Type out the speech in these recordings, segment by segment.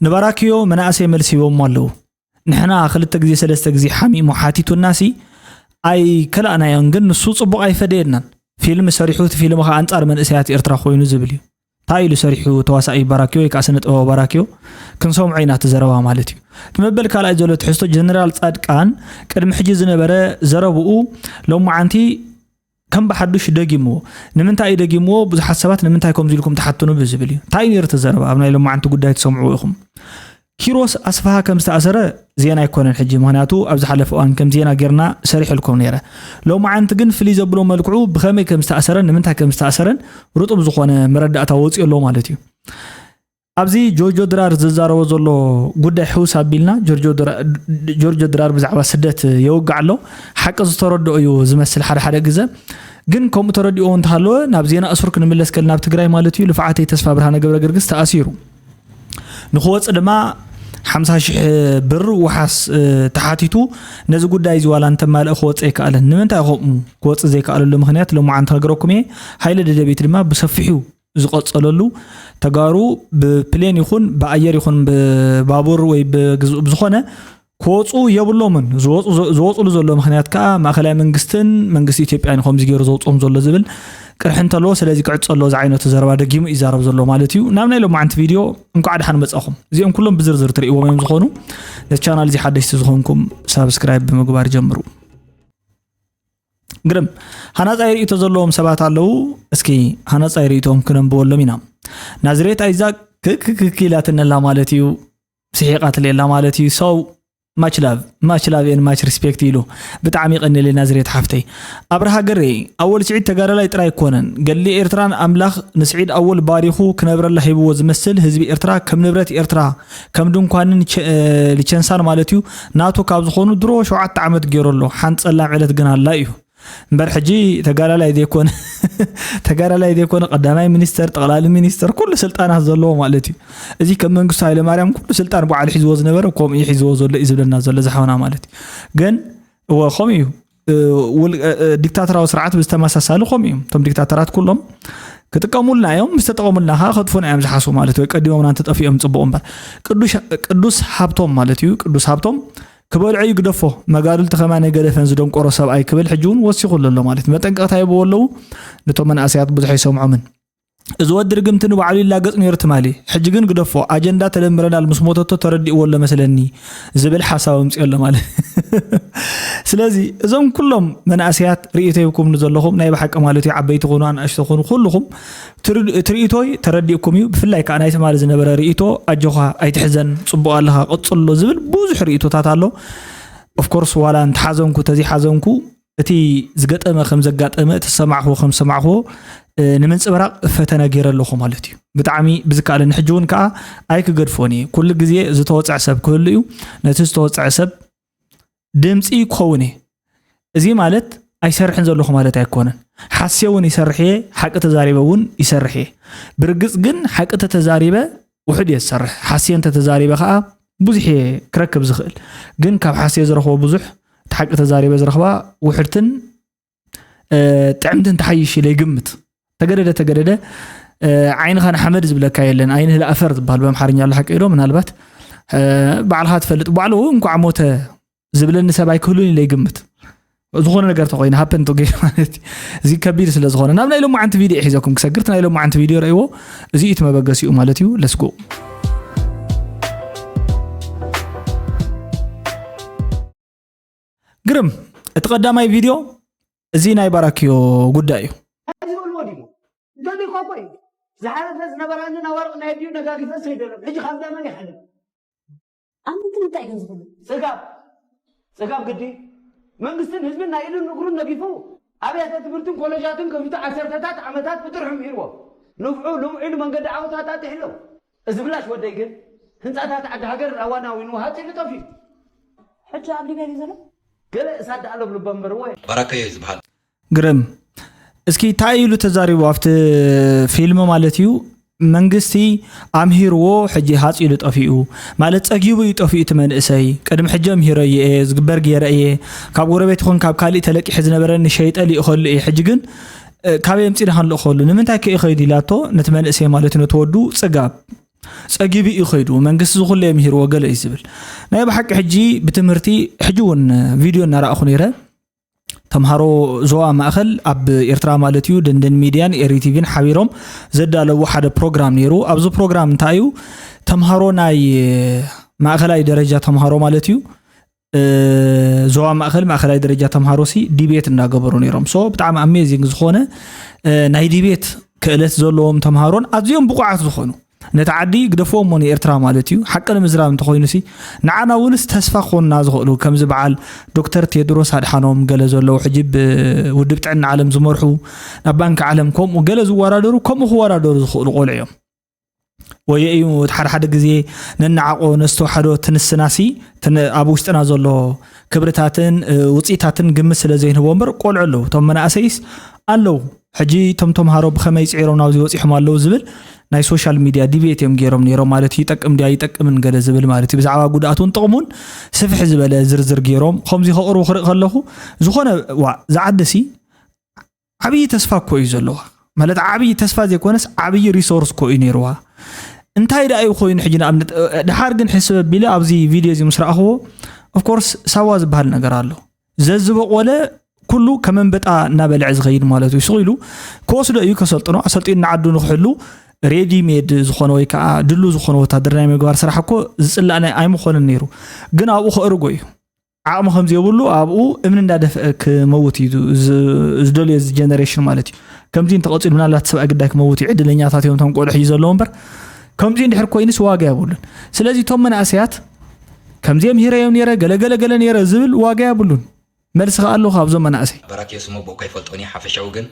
ንባራክዮ መናእሰይ መልሲ ሂቦሞ ኣለዉ። ንሕና ክልተ ግዜ ሰለስተ ግዜ ሓሚሙ ሓቲቱናሲ ኣይከላእናዮን፣ ግን ንሱ ጽቡቕ ኣይፈደየናን። ፊልም ሰሪሑ፣ እቲ ፊልም ኸኣ ኣንጻር መንእሰያት ኤርትራ ኮይኑ ዝብል እዩ። እንታይ ኢሉ ሰሪሑ ተዋሳኢ ባራክዮ ወይ ከኣ ስነ ጥበባዊ ባራክዮ? ክንሰምዖ ኢና እቲ ዘረባ ማለት እዩ። እቲ መበል ካልኣይ ዘሎ ትሕዝቶ፣ ጀነራል ጻድቃን ቅድሚ ሕጂ ዝነበረ ዘረብኡ ሎማዓንቲ ከም ብሓዱሽ ደጊምዎ። ንምንታይ እዩ ደጊምዎ? ብዙሓት ሰባት ንምንታይ ከምዚ ኢልኩም ትሓትኑ ብዝብል እዩ። እንታይ እዩ ነይሩ እቲ ዘረባ? ኣብ ናይ ሎማዓንቲ ጉዳይ ትሰምዕዎ ኢኹም። ኪሮስ ኣስፍሃ ከም ዝተኣሰረ ዜና ኣይኮነን ሕጂ፣ ምኽንያቱ ኣብ ዝሓለፈ እዋን ከም ዜና ጌርና ሰሪሐልኩም ነይረ። ሎማዓንቲ ግን ፍልይ ዘብሎ መልክዑ ብኸመይ ከም ዝተኣሰረን ንምንታይ ከም ዝተኣሰረን ርጡብ ዝኾነ መረዳእታ ወፂኡ ኣሎ ማለት እዩ። ኣብዚ ጆርጆ ድራር ዝዛረቦ ዘሎ ጉዳይ ሕውስ ኣቢልና፣ ጆርጆ ድራ-፣ ጆርጆ ድራር ብዛዕባ ስደት የውግዕ ኣሎ። ሓቂ ዝተረድኦ እዩ ዝመስል ሓደ ሓደ ግዘ፣ ግን ከምኡ ተረዲኦ እንተሃለወ ናብ ዜና እሱር ክንምለስ ከል ናብ ትግራይ ማለት እዩ። ልፍዓተይ ተስፋ ብርሃነ ገብረ ገርግስ ተኣሲሩ። ንክወፅ ድማ ሓምሳ ሽሕ ብር ውሓስ፣ እ፣ ተሓቲቱ። ነዚ ጉዳይ እዚ ዋላ እንተማልእ ክወፅ ኣይከኣለን። ንምንታይ ከምኡ ክወፅ ዘይከኣለሉ ምኽንያት ሎማዓንቲ ክነግረኩም እየ። ሃይለ ደደቢት ድማ ብሰፊሑ ዝቐፀለሉ፣ ተጋሩ ብፕሌን ይኹን ብኣየር ይኹን ብባቡር ወይ ብግዝ-፣ ብዝኾነ ክወፁ የብሎምን። ዝወፁ-፣ ዝወፅሉ ዘሎ ምኽንያት ከዓ ማእኸላይ መንግስትን መንግስቲ ኢትዮጵያን እዩ ከምዚ ገይሩ ዘውፅኦም ዘሎ ዝብል ቅርሒ እንተለዎ፣ ስለዚ ክዕፀ ኣሎ ዝዓይነቱ ዘረባ ደጊሙ ይዛረብ ዘሎ ማለት እዩ። ናብ ናይ ሎማዓንቲ ቪድዮ እንኳዕ ደሓን መፃኹም። እዚኦም ኩሎም ብዝርዝር ትርእይዎም እዮም ዝኾኑ። ነቲ ቻናል እዚ ሓደሽቲ ዝኾንኩም ሳብስክራይብ ብምግባር ጀምሩ። ግርም፣ ሃናፃይ ርእይቶ ዘለዎም ሰባት ኣለዉ። እስኪ ሃናፃይ ርእይቶኦም ክነንብበሎም ኢና። ናዝሬት ኣይዛክ ክክክክ ኢላትነላ ማለት እዩ። ስሒቓትለላ ማለት እዩ። So much love, much love and much respect ኢሉ። ብጣዕሚ ይቐንየለይ ናዝሬት ሓፍተይ። ኣብርሃ ገሬ፣ ኣወል ስዒድ ተጋዳላይ ጥራይ ኣይኮነን። ገድሊ ኤርትራን ኣምላኽ ንስዒድ ኣወል ባሪኹ ክነብረላ ሂብዎ ዝመስል ህዝቢ ኤርትራ ከም ንብረት ኤርትራ ከም ድንኳንን ቸ-፣ እ፣ ሊቸንሳን ማለት እዩ ናቱ ካብ ዝኾኑ ድሮ ሸውዓተ ዓመት ገይሩ ኣሎ። ሓንቲ ጸላም ዕለት ግን ኣላ እዩ። እምበር ሕጂ ተጋዳላይ ዘይኮነ፣ ተጋዳላይ ዘይኮነ ቀዳማይ ሚኒስተር፣ ጠቕላሊ ሚኒስተር፣ ኩሉ ስልጣናት ዘለዎ ማለት እዩ። እዚ ከም መንግስቱ ሃይለማርያም ኩሉ ስልጣን ባዕሉ ሒዝዎ ዝነበረ ከምኡ እዩ ሒዝዎ ዘሎ እዩ ዝብለና ዘሎ ዝሓውና ማለት እዩ። ግን እወ ከምኡ እዩ። እ፣ ውል-፣ እ፣ እ፣ ዲክታተራዊ ስርዓት ብዝተመሳሳሊ ከምኡ እዩ። እቶም ዲክታተራት ኩሎም ክጥቀሙልና እዮም፣ ምስ ተጠቐሙልና ከዓ ከጥፉና እዮም ዝሓስቡ ማለት እዩ። ወይ ቀዲሞምና እንተጠፊኦም ጽቡቕ እምበር። ቅዱሽ-፣ ቅዱስ ሃብቶም ማለት እዩ። ቅዱስ ሃብቶም ክበልዖ ይግደፎ፣ መጋድልቲ ከማን ኣይገደፈን ዝደንቆሮ ሰብኣይ ክብል ሕጂ እውን ወሲኹ ኣሎ ማለት እዩ። መጠንቀቕታ ይህብዎ ኣለዉ። ነቶም መናእሰያት ብዙሕ ኣይሰምዖምን። እዚ ወዲ ርግምቲ ንባዕሉ ይላገጽ ነይሩ ትማሊ። ሕጂ ግን ግደፎ፣ ኣጀንዳ ተደምረናል ምስ ሞተቶ ተረዲእዎ ኣሎ መስለኒ ዝብል ሓሳብ ኣምጺኦ ኣሎ ማለት። ስለዚ እዞም ኩሎም መናእሰያት ርእይቶ ሂብኩምኒ ዘለኹም ናይ ብሓቂ ማለት እዩ፣ ዓበይቲ ኹኑ ኣናእሽቶ ኹኑ ኩልኹም ትር-፣ እቲ ርእይቶይ ተረዲእኩም እዩ። ብፍላይ ከዓ ናይ ትማሊ ዝነበረ ርእይቶ ኣጆኻ ኣይትሕዘን፣ ጽቡቕ ኣለኻ፣ ቀጽሎ ዝብል ብዙሕ ርእይቶታት ኣሎ። Of course ዋላ እንተሓዘንኩ ተዘይሓዘንኩ እቲ ዝገጠመ ከም ዘጋጠመ፣ እቲ ዝሰማዕክዎ ከም ዝሰማዕክዎ፣ እ፣ ንምንጽብራቕ ፈተነ ገይረ ኣለኹ ማለት እዩ። ብጣዕሚ ብዝከኣለኒ ሕጂ እውን ከዓ ኣይክገድፎን እየ። ኩሉ ግዜ ዝተወፅዐ ሰብ ክህሉ እዩ። ነቲ ዝተወፅዐ ሰብ ድምፂ ክኸውን እየ። እዚ ማለት ኣይሰርሕን ዘለኹ ማለት ኣይኮነን። ሓስየ እውን ይሰርሕ እየ፣ ሓቂ ተዛሪበ እውን ይሰርሕ እየ። ብርግፅ ግን ሓቂ ተተዛሪበ ውሑድ እየ ዝሰርሕ። ሓስየ እንተተዛሪበ ከዓ ብዙሕ እየ ክረክብ ዝኽእል። ግን ካብ ሓስየ ዝረኽቦ ብዙሕ፣ እቲ ሓቂ ተዛሪበ ዝረኽባ ውሕድትን፣ እ፣ ጥዕምትን ትሓይሽ ኢለ ይግምት። ተገደደ፣ ተገደደ፣ እ፣ ዓይንኻ ንሓመድ ዝብለካ የለን። ዓይንህ ለኣፈር ዝበሃል ብኣምሓርኛ ኣሎ፣ ሓቂ ዶ? ምናልባት፣ እ፣ ባዕልኻ ትፈልጥ። ባዕሉ እንኳዕ ሞተ ዝብለኒ ሰብ ኣይክህሉን ኢለ ይግምት። ዝኾነ ነገር ተኾይነ፣ ሃፐን ቱ ጌም ማለት እዩ። እዚ ከቢድ ስለ ዝኾነ፣ ናብ ናይ ሎማዓንቲ ቪድዮ ሒዘኩም ክሰግር። እቲ ናይ ሎማዓንቲ ቪድዮ ረእይዎ፣ እዚ እዩ እቲ መበገሲኡ ማለት እዩ። Let's go። ግርም፣ እቲ ቀዳማይ ቪድዮ እዚ ናይ ባራክዮ ጉዳይ እዩ። ዝበልዎ ድዩ? ደሊኳ እኮ እዩ። ዝሓለፈ ዝነበራኒ ናዋርቕ ናይ ኣዲኡ ነጋጊፈ ሰይደሎም። ሕጂ ካብ ዳመን ይሓልፍ። ኣብ ምንታይ እንታይ ግን ዝኹሉ? ጽጋብ፣ ጽጋብ ግዲ። መንግስትን ህዝብን ናይ ኢዱን እግሩን ነጊፉ ኣብያተ ትምህርትን ኮለጃትን ከፊቱ ዓሰርተታት ዓመታት ብጥርሑ ምሂርዎ። ንፍዑ ልምዑ ኢሉ መንገዲ ዓወታት ኣጥሒሎም። እዚ ብላሽ ወደይ ግን ህንጻታት ዓዲ ሃገር ራዋና ዊኑ ሃጺ ኢሉ ጠፊኡ። ሕጂ ኣብ ሊብያ ድዩ ዘሎ? ገለ እሳት ደኣ ለብልቦ እምበር ወይ። ባራከዮ እዩ ዝበሃል። ግርም። እስኪ እንታይ ኢሉ ተዛሪቡ ኣብቲ ፊልም ማለት እዩ? መንግስቲ ኣምሂርዎ ሕጂ ሃፂ ኢሉ ጠፊኡ ማለት ጸጊቡ እዩ ጠፊኡ እቲ መንእሰይ። ቅድሚ ሕጂ ኣምሂረዮ እየ፣ ዝግበር ገይረ እየ፣ ካብ ጎረቤት ይኹን ካብ ካሊእ ተለቂሐ ዝነበረኒ ሸይጠ ልእኸሉ እየ። ሕጂ ግን፣ እ፣ ካበይ ኣምፂእና ክንልእኸሉ? ንምንታይ ከ ይኸይድ ኢላቶ ነቲ መንእሰይ ማለት እዩ፣ ነቲ ወዱ ጽጋብ። ጸጊቡ እዩ ከይዱ፣ መንግስቲ ዝኹለ የምሂርዎ ገለ እዩ ዝብል። ናይ ብሓቂ ሕጂ ብትምህርቲ፣ ሕጂ እውን ቪድዮ እናረኣኹ ነይረ። ተምሃሮ ዞባ ማእኸል ኣብ ኤርትራ ማለት እዩ፣ ደንደን ሚድያን ኤሪ ቲቪን ሓቢሮም ዘዳለዉ ሓደ ፕሮግራም ነይሩ። ኣብዚ ፕሮግራም እንታይ እዩ? ተምሃሮ ናይ ማእኸላይ ደረጃ ተምሃሮ ማለት እዩ፣ እ፣ ዞባ ማእኸል፣ ማእኸላይ ደረጃ ተምሃሮ ሲ ዲቤት እንዳገበሩ ነይሮም። ሶ ብጣዕሚ ኣሜዚንግ ዝኾነ፣ እ፣ ናይ ዲቤት ክእለት ዘለዎም ተምሃሮን ኣዝዮም ብቑዓት ዝኾኑ፣ ነቲ ዓዲ ግደፍዎ እሞ ንኤርትራ ማለት እዩ፣ ሓቂ ንምዝራብ እንተኾይኑ ሲ ንዓና እውንስ ተስፋ ክኾኑና ዝኽእሉ፣ ከምዚ በዓል ዶክተር ቴድሮስ ኣድሓኖም ገለ ዘለዉ፣ ሕጂ ብውድብ ጥዕና ዓለም ዝመርሑ፣ ናብ ባንኪ ዓለም ከምኡ ገለ ዝወዳደሩ፣ ከምኡ ክወዳደሩ ዝኽእሉ ቆልዑ እዮም። ወየ እዩ፣ እቲ ሓደ ሓደ ግዜ ነናዓቆ ነስተውሓዶ ትንስናሲ፣ ትን-፣ ኣብ ውሽጥና ዘሎ ክብርታትን፣ እ፣ ውፅኢታትን ግምት ስለ ዘይንህቦ እምበር፣ ቆልዑ ኣለዉ። እቶም መናእሰይስ ኣለዉ። ሕጂ እቶም ተምሃሮ ብኸመይ ፅዒሮም ናብዚ በፂሖም ኣለዉ ዝብል ናይ ሶሻል ሚድያ ዲቤት እዮም ገይሮም ነይሮም ማለት እዩ። ይጠቅም ድያ ይጠቅምን ገለ ዝብል ማለት እዩ። ብዛዕባ ጉድኣቱን ጥቕሙን ስፍሕ ዝበለ ዝርዝር ገይሮም ከምዚ ከቕርቡ ክርኢ ከለኹ፣ ዝኾነ፣ ዋ፣ ዝዓዲ ሲ ዓብዪ ተስፋ እኮ እዩ ዘለዋ። ማለት ዓብዪ ተስፋ ዘይኮነስ ዓብዪ ሪሶርስ እኮ እዩ ነይርዋ። እንታይ ደኣ እዩ ኮይኑ ሕጂ ንኣብነት፣ እ፣ ድሓር ግን ሕስብ ኣቢለ ኣብዚ ቪድዮ እዚ ምስ ረኣኽዎ፣ ኦፍኮርስ ሳዋ ዝበሃል ነገር ኣሎ። ዘዝበቆለ ኩሉ ከም ኣንበጣ እናበልዐ ዝኸይድ ማለት እዩ። ስቕ ኢሉ ክወስዶ እዩ፣ ከሰልጥኖ፣ ኣሰልጢኑ ንዓዱ ንክሕሉ ሬዲ ሜድ ዝኾነ ወይ ከዓ ድሉ ዝኾነ ወታደር ናይ ምግባር ስራሕ እኮ ዝጽላእ ናይ ኣይምኾነን ነይሩ። ግን ኣብኡ ከእርጎ እዩ። ዓቕሚ ከም ዘይብሉ ኣብኡ እምኒ እንዳደፍአ ክመውት እዩ ዝ-፣ ዝደልዮ እዚ ጀነሬሽን ማለት እዩ። ከምዚ እንተቐጺሉ ምናልባት ሰብኣይ ግዳይ ክመውት እዩ። ዕድለኛታት እዮም እቶም ቆልዑ ሕጂ ዘለዉ እምበር፣ ከምዚ እንድሕር ኮይኑስ ዋጋ የብሉን። ስለዚ እቶም መናእሰያት ከምዚ የምህረዮም ነይረ፣ ገለገለ ገለ ነይረ ዝብል ዋጋ የብሉን። መልሲ ከኣ ኣለዎ ካብዞም መናእሰይ። በራክዮ ስሙ ብእኮ ኣይፈልጦን እየ። ሓፈሻዊ ግን